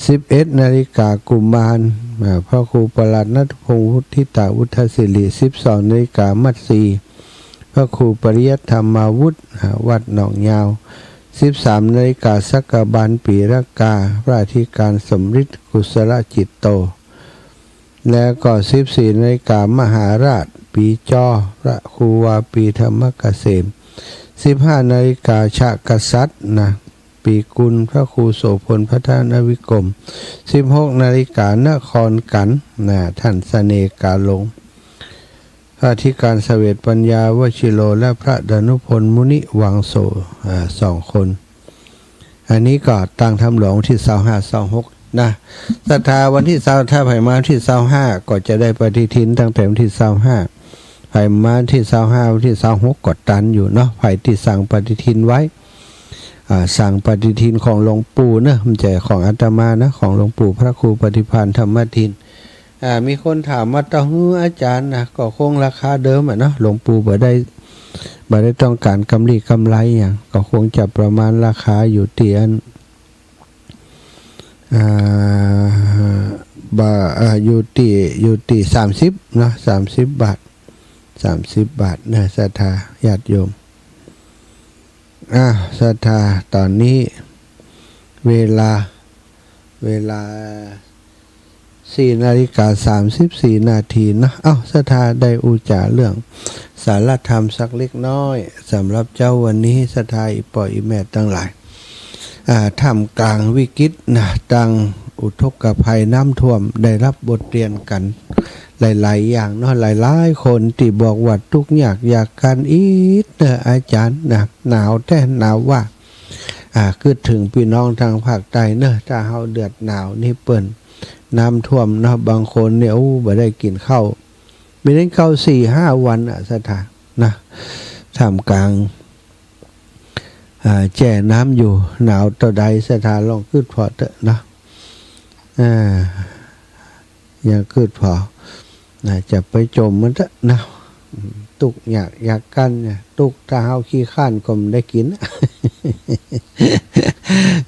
สิบเอ็ดนาฬิกากุมาร อ่า พระครูประหลัดณัฐพงษ์ วุฒิตา วุฒศิริ สิบสองนาฬิกามัตสี พระครูปริยัติธรรมาวุธ อ่า วัดหนองยาว สิบสามนาฬิกาสักกะบาล ปีรกา พระอธิการสมฤทธิ์ กุศลจิตโต แล้วก็สิบสี่นาฬิกามหาราช ปีจอ พระครูวาปีธรรมเกษม สิบห้านาฬิกาชะกษัตริย์ นะ ปีกุล พระครูโสภณ พัฒนวิกรม สิบหกนาฬิกานครกัณฑ์ นะ ท่านเสน่ห์กาหลง พระอธิการเสวตปัญญาวชิโร และพระดานุพลมุนิวังโส อ่า สองคน อันนี้ก็ตั้งธรรมหลวงวันตี้ซาวห้า ซาวหก นะ ศรัทธา วันตี้ซาว ถ้าใผมาวันตี้ซาวห้า ก็จะได้ปฏิทินตั้งแต่วันตี้ซาวห้า ใผมาวันตี้ซาวห้า วันตี้ซาวหก ก็ตันอยู่เนาะ ใผตี้สั่งปฏิทินไว้ อ่า สั่งปฏิทินของหลวงปู่เนอะ บ่ใจ้ของอาตมานะ ของหลวงปู่พระครูปฏิภาณธรรมทิน อ่า มีคนถามว่า ตะหื้ออาจ๋ารย์นะ ก็คงราคาเดิมอะเนาะ หลวงปู่บ่ได้ บ่ได้ต้องก๋านกำลีกำไรหยัง ก็คงจะประมาณราคาอยู่ตี้อัน อ่า บ่า อ่า อยู่ตี้ อยู่ตี้สามสิบเนาะ สามสิบบาท สามสิบบาทนะ ศรัทธาญาติโยม อ่า ศรัทธา ต๋อนนี้เวลา เวลาสี่นาฬิกาสามสิบสี่นาทีเนาะ เอ้า ศรัทธาได้อู้จ๋าเรื่องสารธรรมสักเล็กน้อย สำหรับเจ๊าวันนี้ ศรัทธาอี่ป้ออี่แม่ตังหลาย อ่า ท่ามกลางวิกฤตนะ ตังอุทกภัยน้ำท่วม ได้รับบทเรียนกั๋นหลายๆ อย่างเนาะ หลายๆ คนตี้บอกว่าตุ๊กข์ยากยากจนอีกเนาะ อาจ๋ารย์นะ หนาวแต๊หนาวว่า อ่า กึ๊ดเถิงปี้น้องตางภาคใต้เนาะ ถ้าเฮาเดือดหนาวนี่เปิ้น น้ำท่วมเนาะ บางคนเนี่ย โอ้ บ่ได้กิ๋นข้าว บ่ได้กิ๋นข้าวสี่ห้าวันอะ ศรัทธานะ ท่ามกลาง อ่า แจ้น้ำอยู่ หนาวเต้าใด ศรัทธาลองกึ๊ดผ่อเต๊อะนะ อ่า ยังกึ๊ดผ่อ นะ จะไปจ่มมันเต๊อะนะ ตุ๊กข์ยากยากจนเนี่ย ตุ๊กข์ ถ้าเฮาขี้คร้านก็บ่ได้กิ๋น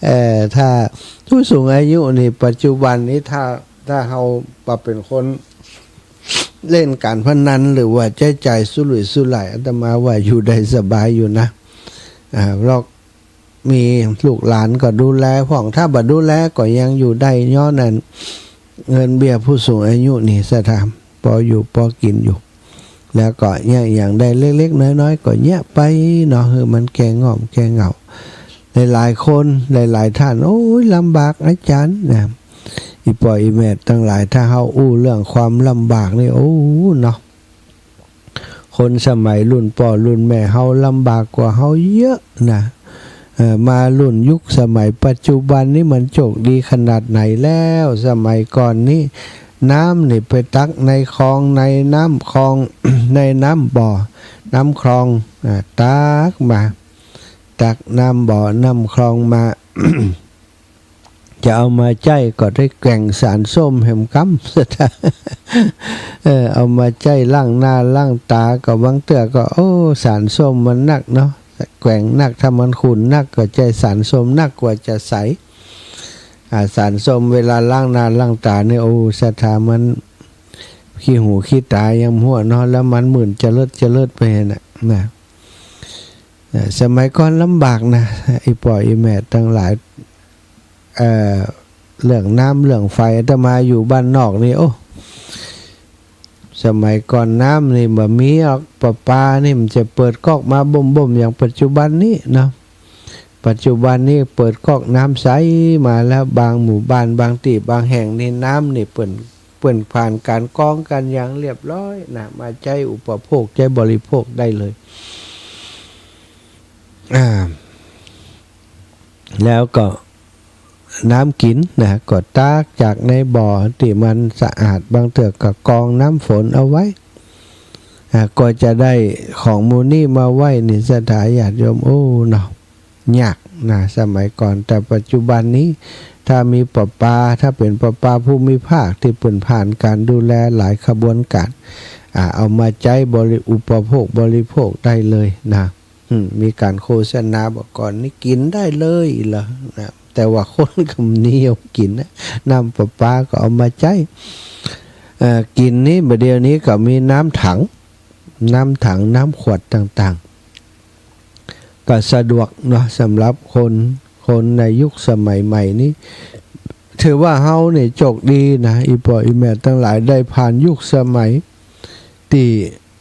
เอ่อ ถ้าผู้สูงอายุนี่ ปัจจุบันนี้ ถ้า ถ้าเฮาบ่าเป๋นคนเล่นก๋านพนัน หรือว่าใจ๊จ่ายสุรุ่ยสุร่าย อาตมาว่าอยู่ได้สบายอยู่นะ อ่า เพราะ มีลูกหลานก็ดูแลพ่อง ถ้าบ่ดูแลก็ยังอยู่ได้ ย้อนอันเงินเบี้ยผู้สูงอายุนี่ ศรัทธา ปออยู่ปอกิ๋นอยู่ แล้วก็เยียะหยังได้เล็กๆ น้อยๆ ก็เยียะไปเนาะ หื้อมันแก้ง่อมแก้เหงา หลายๆ คน หลายๆ ท่าน โอ้ย ลำบากอาจ๋ารย์นะ อี่ป้ออี่แม่ตังหลาย ถ้าเฮาอู้เรื่องความลำบากนี่ โอ้ เนาะ คนสมัยรุ่นป้อรุ่นแม่เฮาลำบากกว่าเฮาเยอะนะ เอ่อ มารุ่นยุคสมัยปัจจุบันนี่มันโจคดีขนาดไหนแล้ว สมัยก่อนนี่น้ำนี่ไปตักในคลอง ในน้ำคลอง ในน้ำบ่อ น้ำคลอง อ่า ตักมา ตักน้ำบ่อ น้ำคลองมา จะเอามาใจ๊ก็ได้แกว่งสารส้มแหมกำ เออ เอามาใจ๊ล้างหน้าล้างต๋า ก็บางเตื้อก็ โอ้ สารส้มมันนักเนาะ แกว่งนัก ถ้ามันขุ่นนักก็ใจ๊สารส้มนักกว่าจะใส อ่า สารส้มเวลาล้างหน้าล้างต๋าเนี่ย โอ้ ศรัทธา มันขี้หูขี้ต๋ายังบ่ฮู้เนาะ แล้วมันมื่นจะเลิดจะเลิดไปหั้นน่ะ นะ เอ่อ สมัยก่อนลำบากนะ อี่ป้ออี่แม่ตังหลาย เอ่อ เรื่องน้ำเรื่องไฟ อาตมาอยู่บ้านนอกนี่ โอ้ สมัยก่อนน้ำนี่บ่มีหรอก ประปานี่มันจะเปิดก๊อกมาบ่มๆ อย่างปัจจุบันนี้เนาะ ปัจจุบันนี้เปิดก๊อกน้ำใสมาแล้ว บางหมู่บ้าน บางตี้ บางแห่งนี่น้ำนี่เปิ้น เปิ้นผ่านก๋านกรองก๋านหยังเรียบร้อยนะ มาใจ๊อุปโภค ใจ๊บริโภคได้เลย อ่า แล้วก็น้ำกิ๋นนะ ก็ตักจากในบ่อตี้มันสะอาด บางเตื้อก็กรองน้ำฝนเอาไว้ อ่า ก็จะได้ของหมู่นี้มาไว้นี่ ศรัทธาญาติโยม โอ้ เนาะ ยากนะ สมัยก่อน แต่ปัจจุบันนี้ ถ้ามีประปา ถ้าเป๋นประปาภูมิภาคตี้เปิ้นผ่านก๋านดูแลหลายขบวนก๋าน อ่า เอามาใจ๊บริ อุปโภคบริโภคได้เลยนะ อืม มีก๋านโฆษณาบอกก่อนนี่กิ๋นได้เลยเหรอนะ แต่ว่าคนก็นิยมกิ๋นนะ น้ำประปาก็เอามาใจ๊ เอ่อ กิ๋นนี่บ่าเดี่ยวนี้ก็มีน้ำถัง น้ำถัง น้ำขวดต่างๆ ก็สะดวกเนาะ สำหรับคน คนในยุคสมัยใหม่นี้ ถือว่าเฮาเนี่ยโจคดีนะ อี่ป้ออี่แม่ตังหลาย ได้ผ่านยุคสมัยตี้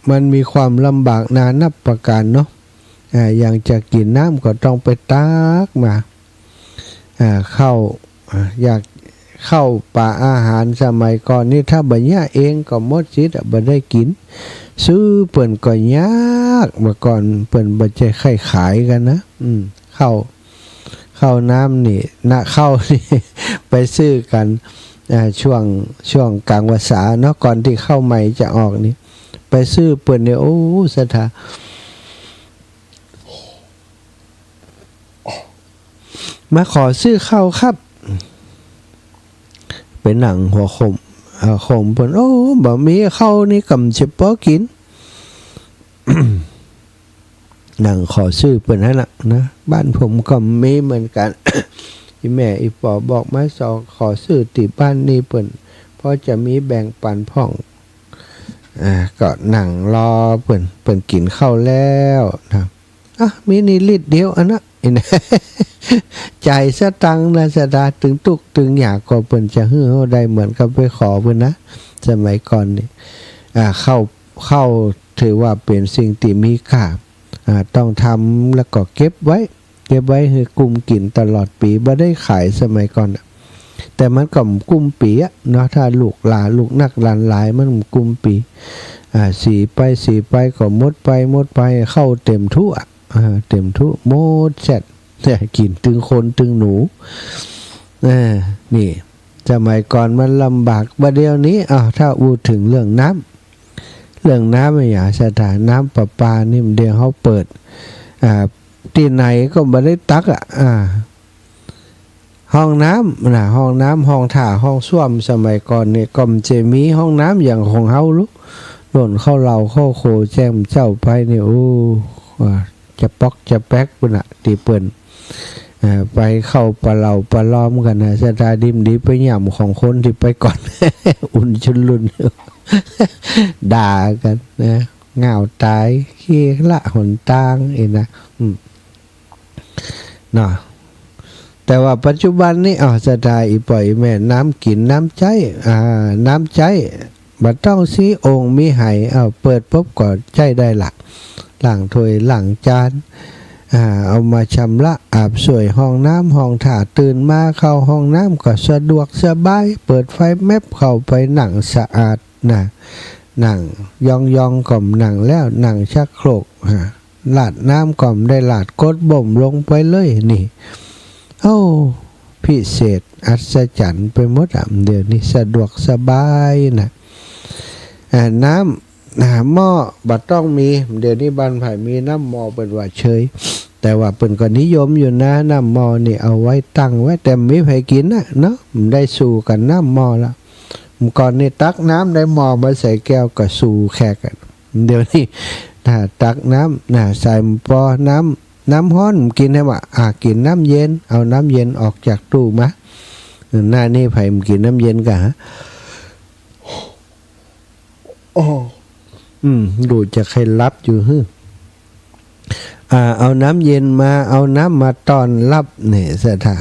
มันมีความลำบากนานับประก๋านเนาะ อ่า อย่างจะกิ๋นน้ำก็ต้องไปตักมา อ่า ข้าว อ่า อยาก ข้าวป๋าอาหารสมัยก่อนนี่ ถ้าบ่เยียะเองก็หมดสิทธิ์อะ บ่ได้กิ๋น ซื้อเปิ้นก็ยาก เมื่อก่อนเปิ้นบ่ใจ้ใค่ขายกั๋นนะ อืม ข้าว ข้าวน้ำนี่นะ ข้าวนี่ ไปซื้อกั๋น อ่า ช่วง ช่วงก๋างพรรษาเนาะ ก่อนตี้ข้าวใหม่จะออกนี่ ไปซื้อเปิ้นเนี่ย โอ้ ศรัทธา มาขอซื้อข้าวครับ ไปนั่งหัวโขม เอ่อ โขมเปิ้น โอ้ บ่มีข้าวนี่ก็บ่ใจ้ปอกิ๋น นั่งขอซื้อเปิ้นหั้นน่ะนะ บ้านผมก็มีเหมือนกั๋น อี่แม่อี่ป้อบอกมาสอ ขอซื้อตี้บ้านนี่เปิ้น พอจะมีแบ่งปั๋นพ่อง อ่า ก็นั่งรอเปิ้น เปิ้นกิ๋นข้าวแล้วนะ อ่ะ มีนี่ลิตรเดียวอันนะ จ่ายสตางค์นะ ศรัทธา ตึงตุ๊กข์ตึงยากก็เปิ้นจะหื้อเฮาได้เหมือนกับไปขอเปิ้นนะ สมัยก่อนนี่ อ่า ข้าว ข้าวถือว่าเป๋นสิ่งตี้มีค่า อ่า ต้องทำแล้วก็เก็บไว้ เก็บไว้หื้อกุมกิ๋นตลอดปี๋ บ่ได้ขายสมัยก่อนน่ะ แต่มันก็บ่กุมปี๋อะเนาะ ถ้าลูกหลาน ลูกนักหลานหลาย มันบ่กุมปี๋ อ่า สีไป สีไปก็หมดไป หมดไป ข้าวเต็มถ้วย อ่า เต็มถ้วย หมดแซ่ด กิ๋นตึงคนตึงหนู อ่า นี่ สมัยก่อนมันลำบาก บ่าเดี่ยวนี้ อ้าว ถ้าอู้เถิงเรื่องน้ำ เรื่องน้ำอะหยัง ศรัทธา น้ำประปานี่ บ่าเดี่ยวเฮาเปิด อ่า ตี้ไหนก็บ่ได้ตักอะ อ่า ห้องน้ำนะ ห้องน้ำ ห้องถ่า ห้องส้วม สมัยก่อนนี่ก็บ่ใจ้มีห้องน้ำอย่างของเฮาลุ โน่นเข้าเหล่าเข้าโขแจ้งเจ้าไปนี่ โอ้ อ่า จะป๊อกจะแป๊กปุ้นน่ะ ตี้เปิ้น เอ่อ ไปเข้าประเหล่าประลอมกั๋นนะ ศรัทธา ดีบ่ดีไปหย่ำของคนตี้ไปก่อน อุ่นชุนลุน ด่ากั๋นนะ ง่าวต๋าย เขละหนตางอี้นะ อืม เนาะ แต่ว่าปัจจุบันนี้ อ้าว ศรัทธา อี่ป้ออี่แม่ น้ำกิ๋น น้ำใจ๊ อ่า น้ำใจ๊ บ่ต้องซี้โอ่งมีไห อ้าว เปิดปุ๊บก็ใจ๊ได้ละ ล้างถ้วยล้างจาน อ่า เอามาชำระอาบส่วยห้องน้ำห้องถ่า ตื่นมาเข้าห้องน้ำก็สะดวกสบาย เปิดไฟแมบเข้าไปนั่งสะอาดนะ นั่งยองๆ ก็บ่นั่งแล้ว นั่งชักโครก อ่า ราดน้ำก็บ่ได้ราด กดบ่มลงไปเลยนี่ โอ้ พิเศษอัศจรรย์ไปหมดอะ เดี๋ยวนี้สะดวกสบายนะ อ่า น้ำ อ่า หม้อบ่ต้องมี เดี๋ยวนี้บ้านใผมีน้ำหม้อเปิ้นว่าเชย แต่ว่าเปิ้นก็นิยมอยู่นะ น้ำหม้อนี่เอาไว้ตั้งไว้ แต่บ่มีใผกิ๋นน่ะเนาะ บ่ได้สู้กั๋นน้ำหม้อละ เมื่อก่อนนี่ตักน้ำในหม้อมาใส่แก้วก็สู้แขกอะ เดี๋ยวนี้ ถ้าตักน้ำนะ ใส่ปอน้ำ น้ำฮ้อนบ่กิ๋นได้บ่ อ่า กิ๋นน้ำเย็น เอาน้ำเย็นออกจากตู้มา หน้านี้ใผบ่กิ๋นน้ำเย็นกะ โอ้ อืม ดูจะใค่หลับอยู่หื้อ อ่า เอาน้ำเย็นมา เอาน้ำมาต้อนรับ นี่ศรัทธา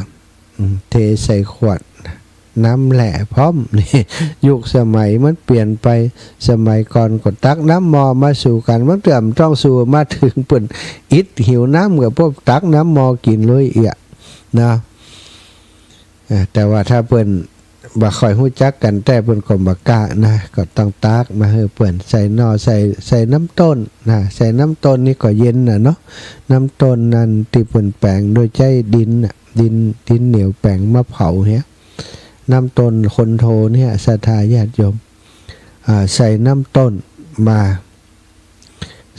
อืม เทใส่ขวด น้ำแร่พร้อม นี่ ยุคสมัยมันเปลี่ยนไป สมัยก่อนก็ตักน้ำหม้อมาสู่กั๋น บางเตื้อบ่ต้องสู่ มาเถิงเปิ้นอิดหิวน้ำก็ปบตักน้ำหม้อกิ๋นเลยเอี้ย นะ อ่า แต่ว่าถ้าเปิ้นบ่ค่อยฮู้จักกั๋นแต๊ เปิ้นก็บ่กล้านะ ก็ต้องตักมาหื้อเปิ้น ใส่หน่อ ใส่ ใส่น้ำต้นนะ ใส่น้ำต้นนี่ก็เย็นน่ะเนาะ น้ำต้นนั้นตี้เปิ้นแป๋งโดยใจ๊ดินน่ะ ดิน ดินเหนียวแป๋งมาเผาเหีย น้ำต้นคนโทเหีย ศรัทธาญาติโยม อ่า ใส่น้ำต้นมา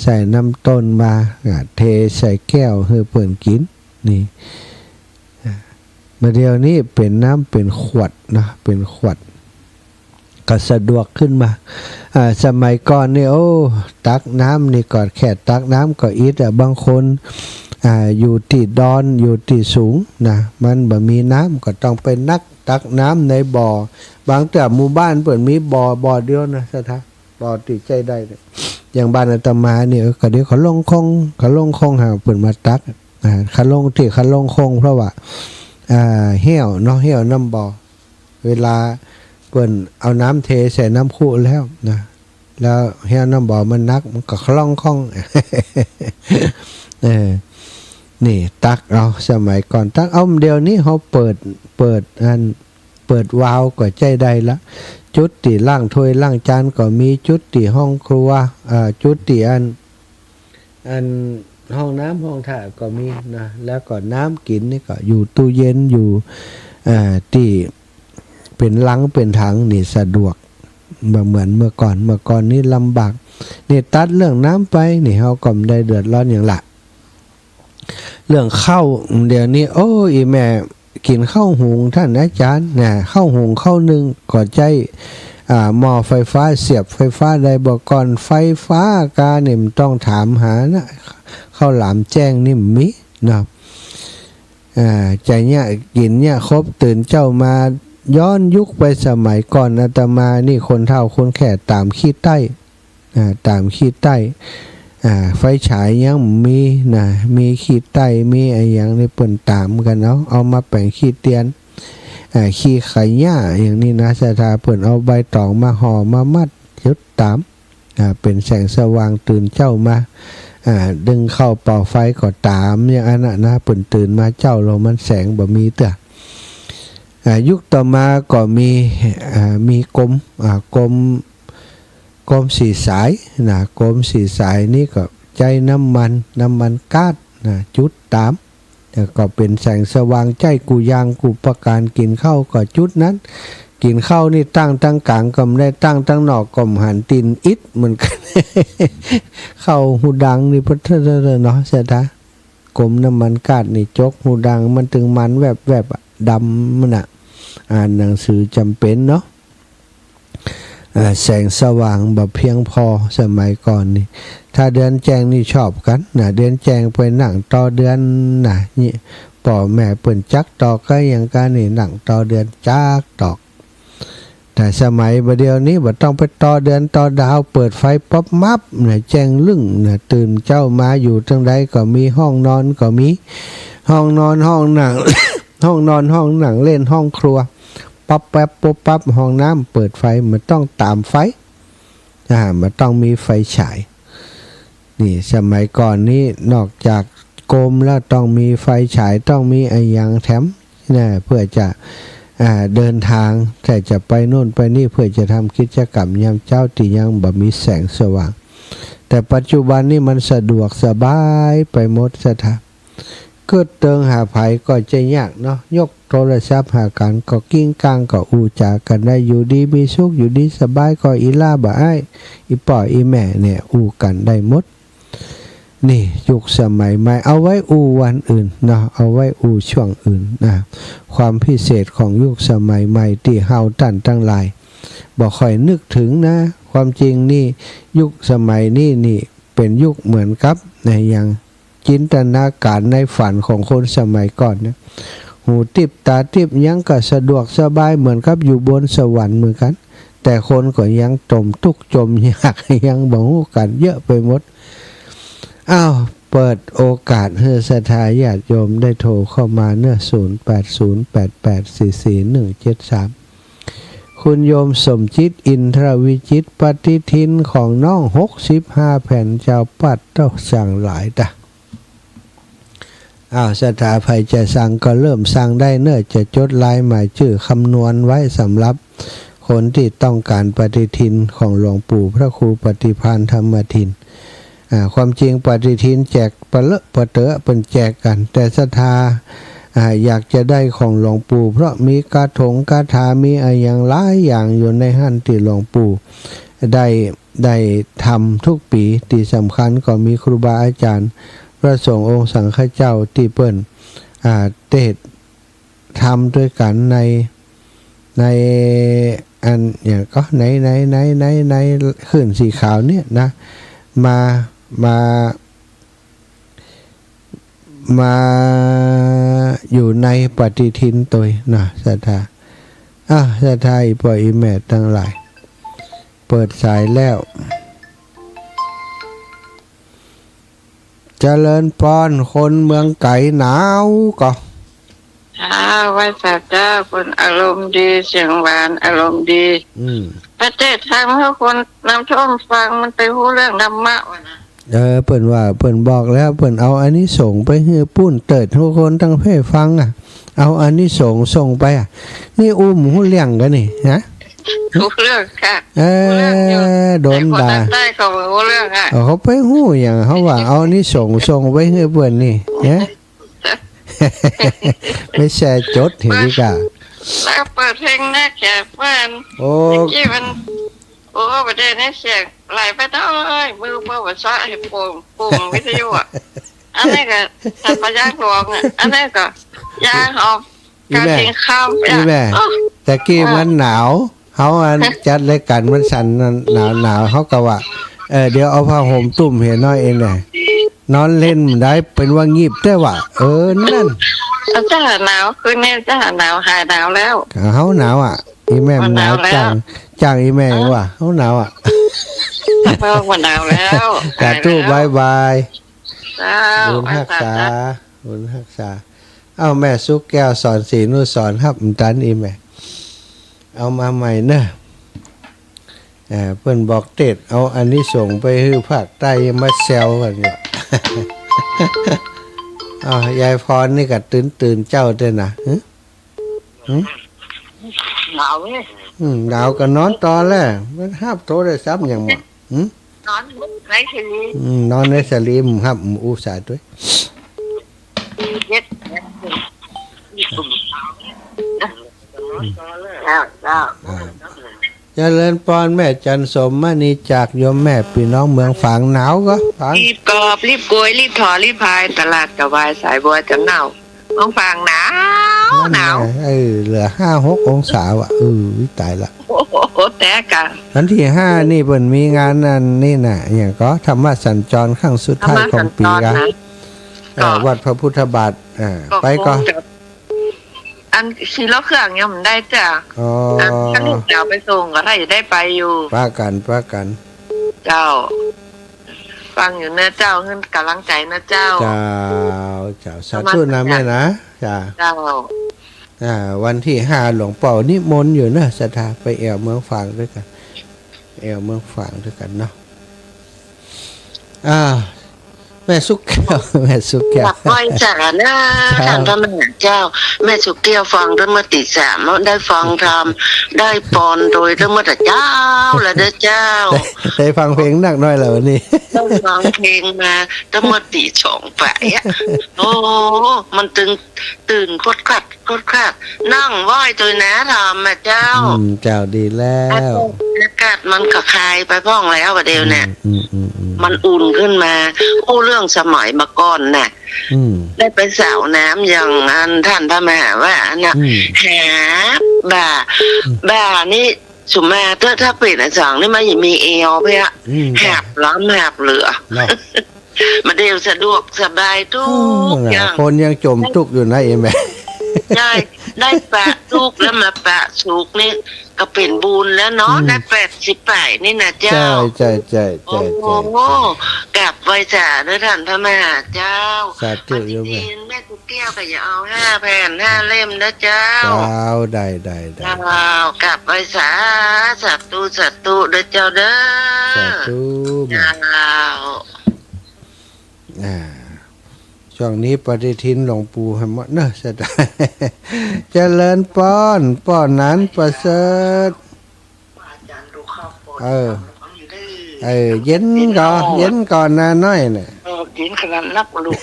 ใส่น้ำต้นมา อ่า เทใส่แก้วหื้อเปิ้นกิ๋น นี่ อ่า บ่าเดี่ยวนี้เป๋นน้ำเป๋นขวดนะ เป๋นขวด ก็สะดวกขึ้นมา อ่า สมัยก่อนนี่ โอ้ ตักน้ำนี่ก็แค่ตักน้ำก็อิดอะ บางคน อ่า อยู่ตี้ดอน อยู่ตี้สูงนะ มันบ่มีน้ำก็ต้องไปนักตักน้ำในบ่อ บางเตื้อหมู่บ้านเปิ้นมีบ่อ บ่อเดียวนะศรัทธา บ่อตี้ใจ๊ได้เนี่ย อย่างบ้านอาตมานี่ เออ ก็เดี๋ยวเขาลงคง เขาลงคงหาเปิ้นมาตัก อ่า เขาลงตี้เขาลงคง เพราะว่า อ่า แห้วเนาะ แห้วน้ำบ่อ เวลาเปิ้นเอาน้ำเทใส่น้ำคุแล้วนะ แล้วแห้วน้ำบ่อมันหนัก มันก็คล่องคล่อง เออ นี่ตักเอา สมัยก่อนตักเอา เดี๋ยวนี้เฮาเปิด เปิดอัน เปิดวาล์วก็ใจ๊ได้ละ จุดตี้ล้างถ้วยล้างจานก็มี จุดตี้ห้องครัว อ่า จุดตี้อัน อันห้องน้ำห้องท่าก็มีนะ แล้วก็น้ำกิ๋นนี่ก็อยู่ตู้เย็น อยู่ เอ่อ ตี้เป๋นลังเป๋นถังนี่สะดวก บ่เหมือนเมื่อก่อน เมื่อก่อนนี่ลำบาก นี่ตัดเรื่องน้ำไป นี่เฮาก็บ่ได้เดือดร้อนหยังละ เรื่องข้าว เดี๋ยวนี้ โอ้ อี่แม่กิ๋นข้าวหุง ต้านอาจ๋ารย์นะ ข้าวหุงข้าวนึ่งก็ใจ๊ อ่า หม้อไฟฟ้า เสียบไฟฟ้าได้ บ่าก่อนไฟฟ้าก้านี่บ่ต้องถามหานะ ข้าวหลามแจ้งนี่บ่มีเนาะ อ่า จะเยียะกิ๋นเยียะคบ ตื่นเจ๊ามา ย้อนยุคไปสมัยก่อน อาตมานี่คนเฒ่าคนแก่ต๋ามขี้ใต้ อ่า ต๋ามขี้ใต้ อ่า ไฟฉายยังบ่มีนะ มีขี้ใต้ มีอะหยังนี่เปิ้นต๋ามกั๋นเอา เอามาแป๋งขี้เตียน อ่า ขี้ขะหญ้าอย่างนี้นะ ศรัทธา เปิ้นเอาใบต๋องมาห่อมามัด จุดต๋าม อ่า เป๋นแสงสว่าง ตื่นเจ๊ามา อ่า นึ่งข้าวเป่าไฟก็ต๋าม อย่างอั้นน่ะนะ เปิ้นตื่นมาเจ๊าแล้วมันแสงบ่มีเตื้อ อ่า ยุคต่อมาก็มี อ่า มีโกม อ่า โกม โกมสี่สายนะ โกมสี่สายนี่ก็ใจ๊น้ำมัน น้ำมันก๊าซนะ จุดต๋าม แล้วก็เป๋นแสงสว่าง ใจ๊กู้อย่างกู้ประก๋าน กิ๋นข้าวก็จุดนั้น กิ๋นข้าวนี่ตั้งตังก๋างก็บ่ได้ ตั้งตังนอกก็บ่หัน ตี๋นอิดเหมือนกั๋น เข้าฮูดังนี่ เนาะ ศรัทธา โกมน้ำมันก๊าซนี่จกฮูดัง มันตึงมันแวบๆ อะ ดำมันน่ะ อ่านหนังสือจ๋ำเป๋นเนาะ เอ่อ แสงสว่างบ่เพียงพอ สมัยก่อนนี่ ถ้าเดือนแจ้งนี่ชอบกั๋นนะ เดือนแจ้งไปนั่งต่อเดือนนะ นี่ ป้อแม่เปิ้นจักตอกกาหยังก้านี่ นั่งต่อเดือนจักตอก แต่สมัยบ่าเดี่ยวนี้บ่ต้องไปต่อเดือนต่อดาว เปิดไฟป๊อบมับนะ แจ้งลึ้งนะ ตื่นเจ๊ามาอยู่ตรงใดก็มี ห้องนอนก็มี ห้องนอน ห้องนั่ง ห้องนอน ห้องนั่งเล่น ห้องครัว ป๊อบแป๊บปุ๊บปั๊บ ห้องน้ำเปิดไฟ บ่ต้องต๋ามไฟ อ่า บ่ต้องมีไฟฉาย นี่ สมัยก่อนนี้นอกจากโกมแล้วต้องมีไฟฉาย ต้องมีอะหยังแถมนะ เพื่อจะ อ่า เดินทาง ถ้าจะไปโน่นไปนี่ เพื่อจะทำกิจกรรมยามเจ๊าตี้ยังบ่มีแสงสว่าง แต่ปัจจุบันนี่มันสะดวกสบายไปหมด ศรัทธา กึ๊ดเติงหาใผก็จะยากเนาะ ยกโทรศัพท์หากั๋นก็กริ้งกร้าง ก็อู้จ๋ากั๋นได้ อยู่ดีมีสุข อยู่ดีสบาย ก็อี่หล้าบ่าอ้าย อี่ป้ออี่แม่เนี่ย อู้กั๋นได้หมด นี่ยุคสมัยใหม่ เอาไว้อู้วันอื่นเนาะ เอาไว้อู้ช่วงอื่นนะ ความพิเศษของยุคสมัยใหม่ตี้เฮาต้านตังหลายบ่ค่อยนึกเถิงนะ ความจริงนี่ยุคสมัยนี้นี่เป๋นยุคเหมือนกับนะ อย่าง จินตนาก๋ารในฝันของคนสมัยก่อนเนี่ย หูติ๊บต๋าติ๊บยังก็สะดวกสบายเหมือนกับอยู่บนสวรรค์เหมือนกั๋น แต่คนก็ยังจ๋มตุ๊กข์จ๋มยาก ยังบ่ฮู้กั๋นเยอะไปหมด อ้าว เปิดโอกาสหื้อศรัทธาญาติโยมได้โทรเข้ามาเนาะ ศูนย์แปดศูนย์แปดแปดสี่สี่หนึ่งเจ็ดสาม คุณโยมสมจิต อินทรวิจิตร ปฏิทินของน้องหกสิบห้าแผ่นเจ้า ปัดเต้า สั่งหลายตะ อ้าว ศรัทธาใผจะสั่งก็เริ่มสั่งได้เนาะ จะจดลายหมายจื้อคำนวณไว้สำหรับคนตี้ต้องก๋านปฏิทินของหลวงปู่พระครูปฏิภาณธรรมทิน อ่า ความจริงปฏิทินแจกปะเลอะปะเต๋อ เปิ้นแจกกั๋น แต่ศรัทธา อ่า อยากจะได้ของหลวงปู่ เพราะมีกาถงกาถา มีอะหยังหลายอย่างอยู่ในหั้นตี้หลวงปู่ได้ ได้ทำทุกปี๋ ตี้สำคัญก็มีครูบาอาจ๋ารย์ พระสงฆ์องค์สังฆเจ้าตี้เปิ้น อ่า เตศน์ธรรมตวยกั๋นใน ในอันหยังก็ ใน ใน ใน ใน ในคลื่นสีขาวเนี่ยนะ มา มา มาอยู่ในปฏิทินตวยนะ ศรัทธา อ่ะ ศรัทธาอี่ป้ออี่แม่ตังหลาย เปิดสายแล้ว เจริญปอน คนเมืองไก๋หนาวก่อ อ้าว ไหว้สาเจ้า คนอารมณ์ดี เสียงหวาน อารมณ์ดี อืม ประเทศไทยมันก็คนน้ำท่วมฟัง มันไปฮู้เรื่องธรรมะวะนะ เออ เปิ้นว่า เปิ้นบอกแล้ว เปิ้นเอาอานิสงส์ไปหื้อปู๊นเติด ฮู้คนตังเพศฟังอะ เอาอานิสงส์ส่งไปอะ นี่อู้บ่ฮู้เรื่องกั๋นนี่ ฮะ ฮู้เรื่องค่ะ เออ ฮู้เรื่องอยู่ โดนด่า แต่คนภาคใต้เขาบ่ฮู้เรื่องอะ เออ เขาไปฮู้หยัง เขาว่าเอาอานิสงส์ส่งไปหื้อเปิ้นนี่ ฮะ ไม่แชร์จดเห็นดีกว่า แล้วเปิดเพลงนะแขกเปิ้น โอ้ เมื่อกี้มัน โอ้ ประเทศนี้เสียงไหลไปหน้อย มือเปิ้นบ่ซะให้ปุ่ม ปุ่มวิทยุอะ อันนี้ก็สัพพยาหลวงอะ อันนี้ก็ยาหอม อีแม่ กระทิงคำ อีแม่ อะ ตะกี้มันหนาว เฮาอันจัดรายก๋านมันสั่นหนาวหนาว เฮาก็ว่า เออ เดี๋ยวเอาผ้าห่มตุ้มเหียหน้อยเองแหละ นอนเล่นบ่ได้ เปิ้นว่างีบแต๊ว่ะ เออ นั่น เจ้าหนาว คืนนี้เจ้าหนาว หายหนาวแล้ว เฮาหนาวอะ อีแม่มันหนาว หนาวแล้ว จ้าง จ้างอีแม่เองว่ะ เฮาหนาวอะ เฮาหนาวแล้ว สาธุ หายแล้ว บ๊ายบาย เจ้า บุญฮักษา ไหว้สาเจ้า บุญฮักษา เอ้า แม่สุขแก้ว สอนศรีนุสรณ์ ฮับบ่ตัน อีแม่ เอามาใหม่เนอะ เอ่อ เปิ้นบอกเตศน์ เอาอานิสงส์ไปหื้อภาคใต้ มาแซวกั๋นอยู่ อ้าว ยายพรนี่ก็ตื่นตื่นเจ้าเต้อนะ หึ หึ หนาวนี่ อืม หนาวก็นอนต่อแหละ มันฮับโทรศัพท์หยังบ่ หึ นอนในสลี อืม นอนในสลี บ่ฮับ อู้สาตวย เย็ด เจ้า เจ้า อ่า เจริญปอน แม่จันทร์สม มณีจาก โยมแม่ ปี้น้องเมืองฝาง หนาวก่อ ฝาง รีบกอบ รีบกวย รีบถอ รีบพาย ตลาดกะวาย สายบัวจะเน่า เมืองฝางหนาว มัน หนาว เออ เหลือห้าหกองศาว่ะ เออ ต๋ายละ โอ้โห แต๊กอะ วันตี้ห้านี่เปิ้นมีงานอันนี้น่ะ อะหยังก่อ ธรรมสัญจรครั้งสุดท้ายของปี๋ ธรรมสัญจรนะ เอ่อ ก็ วัดพระพุทธบาท อ่า ก็ ไปก่อ คงจะ อันขี่รถเครื่องยังบ่ได้เตื้อ อ๋อ อันคันลูกสาวไปส่งก็ถ้าจะได้ไปอยู่ ปะกั๋น ปะกั๋น เจ้า ฟังอยู่เนาะเจ้า หื้อก๋ำลังใจ๋เนาะเจ้า เจ้า เจ้า สาธุนะแม่นะ เจ้า เจ้า อ่า วันตี้ห้าหลวงป้อนิมนต์อยู่เนาะ ศรัทธา ไปแอ่วเมืองฝางตวยกั๋น แอ่วเมืองฝางตวยกั๋นเนาะ อ่า แม่สุขแก้ว แม่สุขแก้ว กราบไหว้สานะ เจ้า ต้านพระมหาเจ้า แม่สุขแก้วฟังตวยเมื่อตี๋สาม ได้ฟังธรรม ได้ปอนตวยตวยเมื่อตะเจ๊าแล้วเด้อเจ้า ได้ ได้ฟังเพลงนักหน้อยแล้ววันนี้ ได้ฟังเพลงมาตวยเมื่อตี๋สองไปอะ โอ้ มันตึง ตื่นคดคลัด คดคลัด นั่งไหว้ตวยนะธรรมอะเจ้า อืม เจ้า ดีแล้ว อากาศ อากาศมันก็คลายไปพ่องแล้วอะเดี๋ยวเนี่ย อืม อืม อืม อืม มันอุ่นขึ้นมา อู้เรื่องสมัยเมื่อก่อนน่ะ อืม ได้ไปสาวน้ำอย่างอันต้านพระมหาว่าอันน่ะ อืม หาบ่า อืม บ่านี่ สุมาเต๊อะ ถ้าเป๋นอะจ๋องนี่มันยังมีแอ่วเปี้ย อืม หาบล้ำหาบเหลือ เนาะ บ่าเดี่ยวสะดวกสบายตุ๊ก โอ้ อย่าง คนยังจ๋มตุ๊กอยู่นะ เอ็มแม่ ใจ้ ได้ปะตุ๊กแล้วมาปะสุขนี่ก็เป๋นบุญแล้วเนาะ อืม ได้แปดสิบป๋ายนี่นะเจ้า ใจ้ ใจ้ ใจ้ ใจ้ โอ้โห ใจ้ กราบ ไหว้สาเด้อต้านพระมหาเจ้า สาธุ อันตี้ โยม แม่ตุ๊กแก้วก็อย่าเอาห้าแผ่นห้าเล่มนะเจ้า เจ้า ได้ ได้ ได้ เจ้า กราบไหว้สา สาธุ สาธุเด้อเจ้าเด้อ สาธุ เจ้า อ่า ช่วงนี้ปฏิทินหลวงปู่ให้หมดเนอะ เสียดาย เจริญปอน ป้อหนานประเสริฐ เออ เออ เย็นก่อ เย็นก่อนะน้อยน่ะ เออ เย็นขนาดนักวะลูก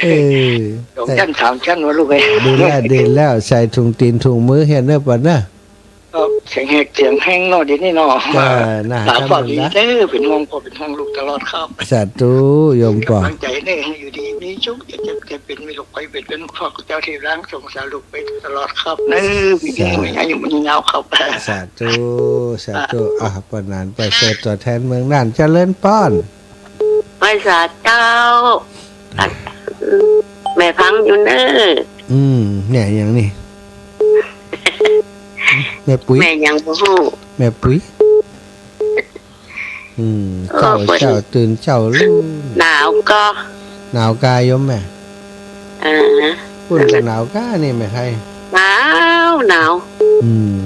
เออ สองชั้นสามชั้นวะลูกเอ้ย ดีแล้ว ดีแล้ว ใส่ถุงตี๋นถุงมือเหียเนอะปะเนอะ ครับ เสียงแหบเสียงแห้งเนาะ เดี๋ยวนี้เนาะ เออ น่ะ สาธุ ครับ ดีเด้อ เป๋นห่วงป้อเป๋นห่วงลูกตลอดครับ สาธุ โยมป้อ เป๋นก๋ำลังใจ๋เน่อ หื้ออยู่ดีมีสุข อย่าเจ็บอย่าเป๋น มีโรคภัยเบียดเบียน ขอเจ้าที่รักสงสารลูกไปตลอดครับ เออ มี สาธุ มีอายุยืนยาวครับ สาธุ สาธุ อ่ะ ป้อหนานประเสริฐ ตัวแทนเมืองน่าน เจริญปอน ไหว้สาเจ้า แม่ฟังอยู่เน่อ อืม เนี่ย อย่างนี้ แม่ปุ๋ย แม่หยังบ่ฮู้ แม่ปุ๋ย อืม เออ เจ้า เปิ้น เจ้าตื่นเจ๊าลูก หนาวก่อ หนาวก่าโยมแม่ อ่า ปุ้นก็หนาวก่านี่แม่ไทย หนาว หนาว อืม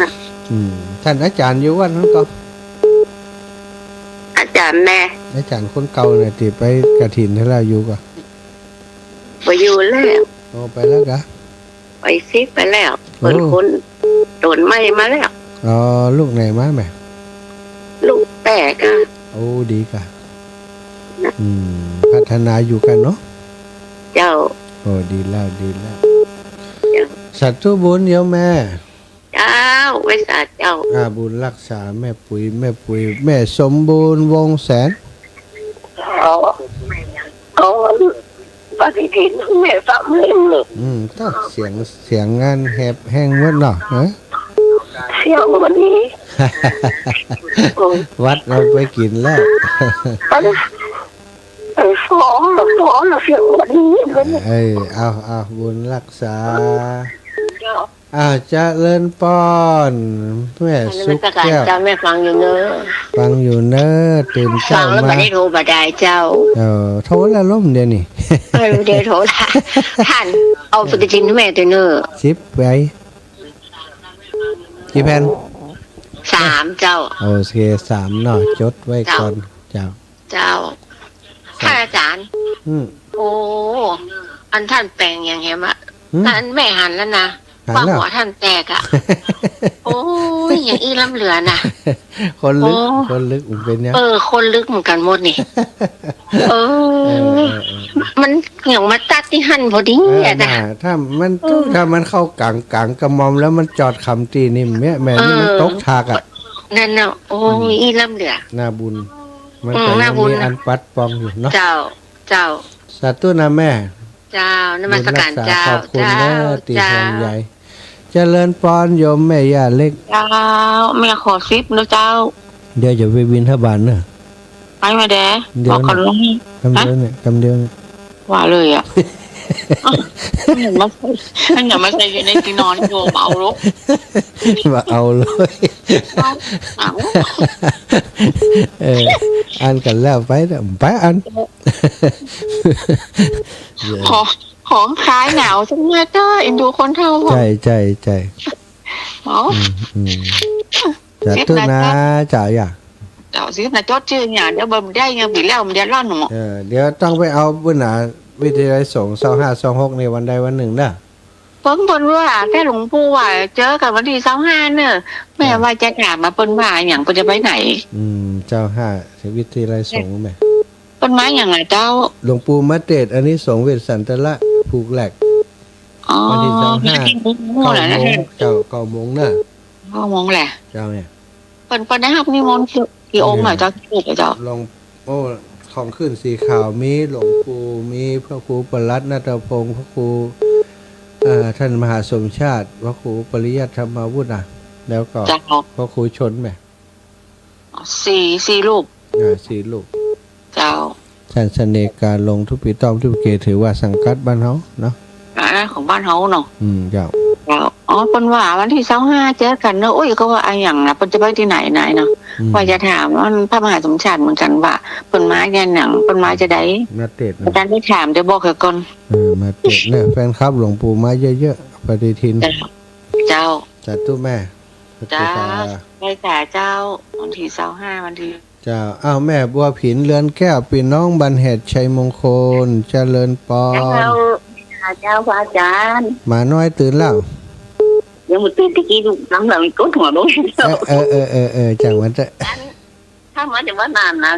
น่ะ อืม ต้านอาจ๋ารย์อยู่วัดหั้นก่อ อาจ๋ารย์แม่ อาจ๋ารย์คนเก่าเนี่ย ตี้ไปกฐินแล้วอยู่ก่อ บ่อยู่แล้ว อ๋อ ไปแล้วก่อ ไปสิไปแล้ว โอ้ เปิ้นขนต้นไม้มาแล้ว อ๋อ ลูกไหนมาแม่ ลูกแปดก่อ โอ้ ดีก่อ นะ อืม พัฒนาอยู่ก่อเนาะ เจ้า โอ้ ดีแล้ว ดีแล้ว เจ้า สาธุบุญโยมแม่ เจ้า ไหว้สาเจ้า อ่า บุญรักษาแม่ปุ๋ย แม่ปุ๋ย แม่สมบูรณ์ วงศ์แสน เอา เอาปฏิทินแม่ฟังเล่นเลย อืม ต้องเสียง เสียงงานแหบแห้งหมดเนาะ ฮะ เสียงวันนี้ โอ้ย วัดเอาไปกิ๋นแล้ว อัน เออ สอง สอง เสียงวันนี้ เออ เอา เอา บุญรักษา เจ้า อ่า เจริญปอน แม่สุขแก้ว นมัสการเจ้า แม่ฟังอยู่เน่อ ฟังอยู่เน่อ ตื่นเจ๊ามา ฟังแล้วบ่ได้โทรบ่ได้เจ้า เออ โทรแล้วล้มเดี๋ยวนี้ เออ เดี๋ยวโทรละ ต้านเอาปฏิทินแม่ตวยเน่อ สิบใบ กี่แผ่น สามเจ้า โอเค สามเนาะ จดไว้ก่อน เจ้า เจ้า เจ้า ต้านอาจ๋ารย์ อืม โอ้ อันต้านแป๋งอย่างแหมอะ อืม อันแม่หันแล้วนะ หันแล้ว ว่าหัวต้านแตกอะ โอ้ย อย่างอี้ล้ำเหลือนะ คนลึก โอ้ คนลึกมันเป๋นยัง เออ คนลึกเหมือนกั๋นหมดนี่ เออ เออ เออ เออ มันอย่างมาตัดตี้หั้นพอดี เออ อะนะ น่ะ ถ้ามัน เออ ถ้ามันเข้ากลาง กลางกระหม่อมแล้วมันจอดขำตี้นี่แม่ แม่นี่มัน เออ ตกถากอะ นั่นน่ะ โอ้ย อืม อี้ล้ำเหลือ หน้าบุญ มัน อืม ก็ยัง หน้าบุญ มีอันปัดป้องอยู่เนาะ เจ้า เจ้า สาธุนะแม่ เจ้า นมัสการเจ้า บุญรักษา ขอบคุณเน่อ เจ้า ตี้ห่วงใย เจ้า เจริญปอนโยมแม่ย่าเล็ก เจ้า แม่ขอสิบนะเจ้า เดี๋ยวจะไปบิณฑบาตเน่อ ไปมาแด เดี๋ยว บอกก่อน นะ ว่า กำเดียวเนี่ย ฮะ กำเดียวเนี่ย ว่าเลยอะ อย่ามาใส่ อย่ามาใส่อยู่ในตี้นอนโยม เอาลูก มาเอาเลย เอา เอา เออ อันกั๋นแล้วไปเถอะ ไปอัน ของ ของขายหนาวจังเลยเจ้า เอ็นดูคนเฒ่า ใจ้ ใจ้ ใจ้ เอา อืม อืม สาธุนะ สิบนะเจ้า เจ้าย่า เจ้า สิบนะ จดจื้อเนี่ย เดี๋ยวบ่ได้เนี่ย ปี๋แล้วมันเดือดร้อนหมด เออ เดี๋ยวต้องไปเอาบุญนะ วิทยาลัยสงฆ์ ซาวห้า ซาวหก นี่วันใดวันนึ่งนะ เปิ้น เปิ้นว่า แต่หลวงปู่ว่าเจอกั๋นวันตี้ซาวห้าเน่อ แม่ อ่า ว่าจะถามว่าเปิ้นว่าหยัง เปิ้นจะไปไหน อืม ซาวห้า วิทยาลัยสงฆ์แม่ เปิ้นมาหยังอะเจ้า หลวงปู่มาเตสน์อานิสงส์เวสสันตละผูกแหลก อ๋อ วันตี้ซาวห้า เก้าโมง เจ้า เก้าโมงเน่อ เก้าโมงแหละ เจ้าเนี่ย เปิ้น เปิ้นได้ฮับนิมนต์กี่ กี่องค์เหรอเจ้า กี่รูปเหรอเจ้า หลวง โอ้ ของขึ้นสีขาวมีหลวงปู่ มีพระครูประหลัดณัฐพงศ์ พระครู เอ่อ ต้านมหาสมชาติ พระครูปริยัติธรรมาวุธนะ แล้วก็ เจ้า พระครูชนแหม สี่ สี่รูป อ่า สี่รูป เจ้า ต้านเสน่ห์กาหลง ทุกปีต้องทุกเก ถือว่าสังกัดบ้านเฮาเนาะ อ่า ของบ้านเฮาเนาะ อืม เจ้า เจ้า อ๋อ เปิ้นว่าวันตี้ซาวห้าเจอกั๋นเนาะ โอ๊ย ก็ว่าอะหยังนะ เปิ้นจะไปตี้ไหนนายเนาะ อืม ว่าจะถามอันพระมหาสมชาติเหมือนกั๋นว่า เปิ้นมาอย่างหยัง เปิ้นมาจะใด มาเตสน์นะ อาจ๋ารย์ได้ถาม เดี๋ยวบอกเหียก่อน เออ มาเตสน์นะ แฟนคลับหลวงปู่มาเยอะๆ ปฏิทิน เจ้า เจ้า สาธุแม่ เจ้า สาธุ ไหว้สาเจ้า วันตี้ซาวห้า วันตี้ เจ้า อ้าว แม่บัวผิน เรือนแก้ว ปี้น้องบ้านแหด ชัยมงคล เจริญปอน เจ้า เจ้า พระอาจ๋ารย์ หมาน้อยตื่นแล้ว ยังบ่ตื่น ตะกี้ลูกน้ำหลังกดหัวลง เออ เออ เออ เออ เออ จังหวะเจ้า อัน ถ้ามาจากวัดน่านนะ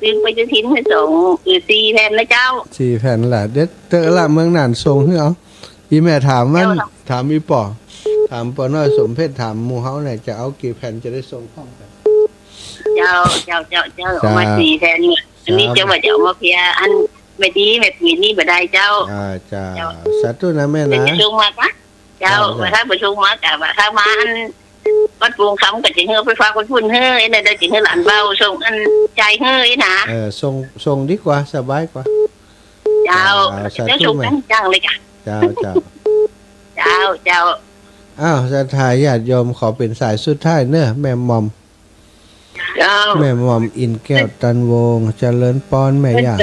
ซื้อไปจะทิ้งให้สอง เออ สี่แผ่นนะเจ้า สี่แผ่นละ เดี๋ยวเตอะละ เมืองน่านส่งหื้อเอา อีแม่ถามมัน เจ้า ถามอีป๋อ ถามป๋อน้อยสมเพชร ถามหมู่เฮาเนี่ย จะเอากี่แผ่นจะได้ส่งพร้อมกั๋น เจ้า เจ้า เจ้า เจ้า เจ้า เอามาสี่แผ่นเนี่ย อันนี้ เจ้า เจ้าว่าจะเอามาเพีย อันแม่ดีแม่ปุ๋ยนี่บ่ได้เจ้า อ่า เจ้า เจ้า สาธุนะแม่นะ เดี๋ยวจะส่งมาปะ เจ้า เจ้า ว่าถ้าบ่ส่งมาก็ว่าถ้ามาอันวัดโป่งคำก็จะหื้อไปฝากไว้ปุ้นหื้อ ไอ้นั่นเดี๋ยวจะหื้อหลานเบาส่งอันจ่ายหื้อนะ เออ ส่ง ส่งดีกว่า สบายกว่า เจ้า เจ้า สาธุ เดี๋ยวส่ง แม่ กันจังเลยจ้ะ เจ้า เจ้า เจ้า เจ้า อ้าว ศรัทธาญาติโยม ขอเป๋นสายสุดท้ายเนอะ แม่หม่อม เจ้า แม่หม่อมอินแก้ว ตันวงศ์ เจริญปอนแม่ย่า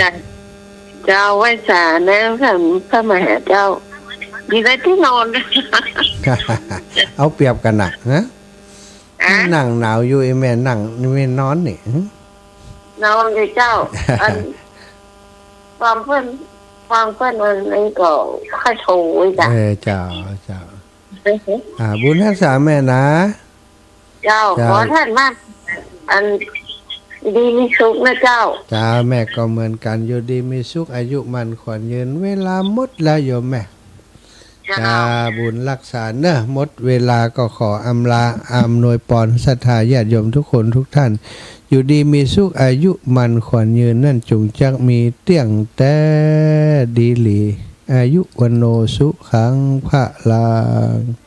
เจ้า ไหว้สานะ ท่านพระมหาเจ้า อยู่ในตี้นอน เอาเปรียบกั๋นนักนะ อะ นั่งหนาวอยู่ ไอ้แม่นั่ง ไอ้แม่นอนนี่ หึ นอนเลยเจ้า อัน ฟังเปิ้น ฟังเปิ้นอันนี้ก็ค่อยโทรไว้จ้ะ เออ เจ้า เจ้า อ่า บุญฮักษาแม่นะ เจ้า เจ้า ขอท่านมา อัน ดีมีสุขนะเจ้า เจ้า แม่ก็เหมือนกั๋น อยู่ดีมีสุข อายุมั่นขวัญยืน เวลาหมดแล้วโยมแม่ เจ้า เจ้า บุญฮักษาเนอะ หมดเวลาก็ขออำลา อำนวยปอนศรัทธาญาติโยมทุกคนทุกท่าน อยู่ดีมีสุข อายุมั่นขวัญยืน นั้นจุ่งจักมีเตี้ยงแต๊ ดีหลี อายุ วัณโณ สุขัง พลัง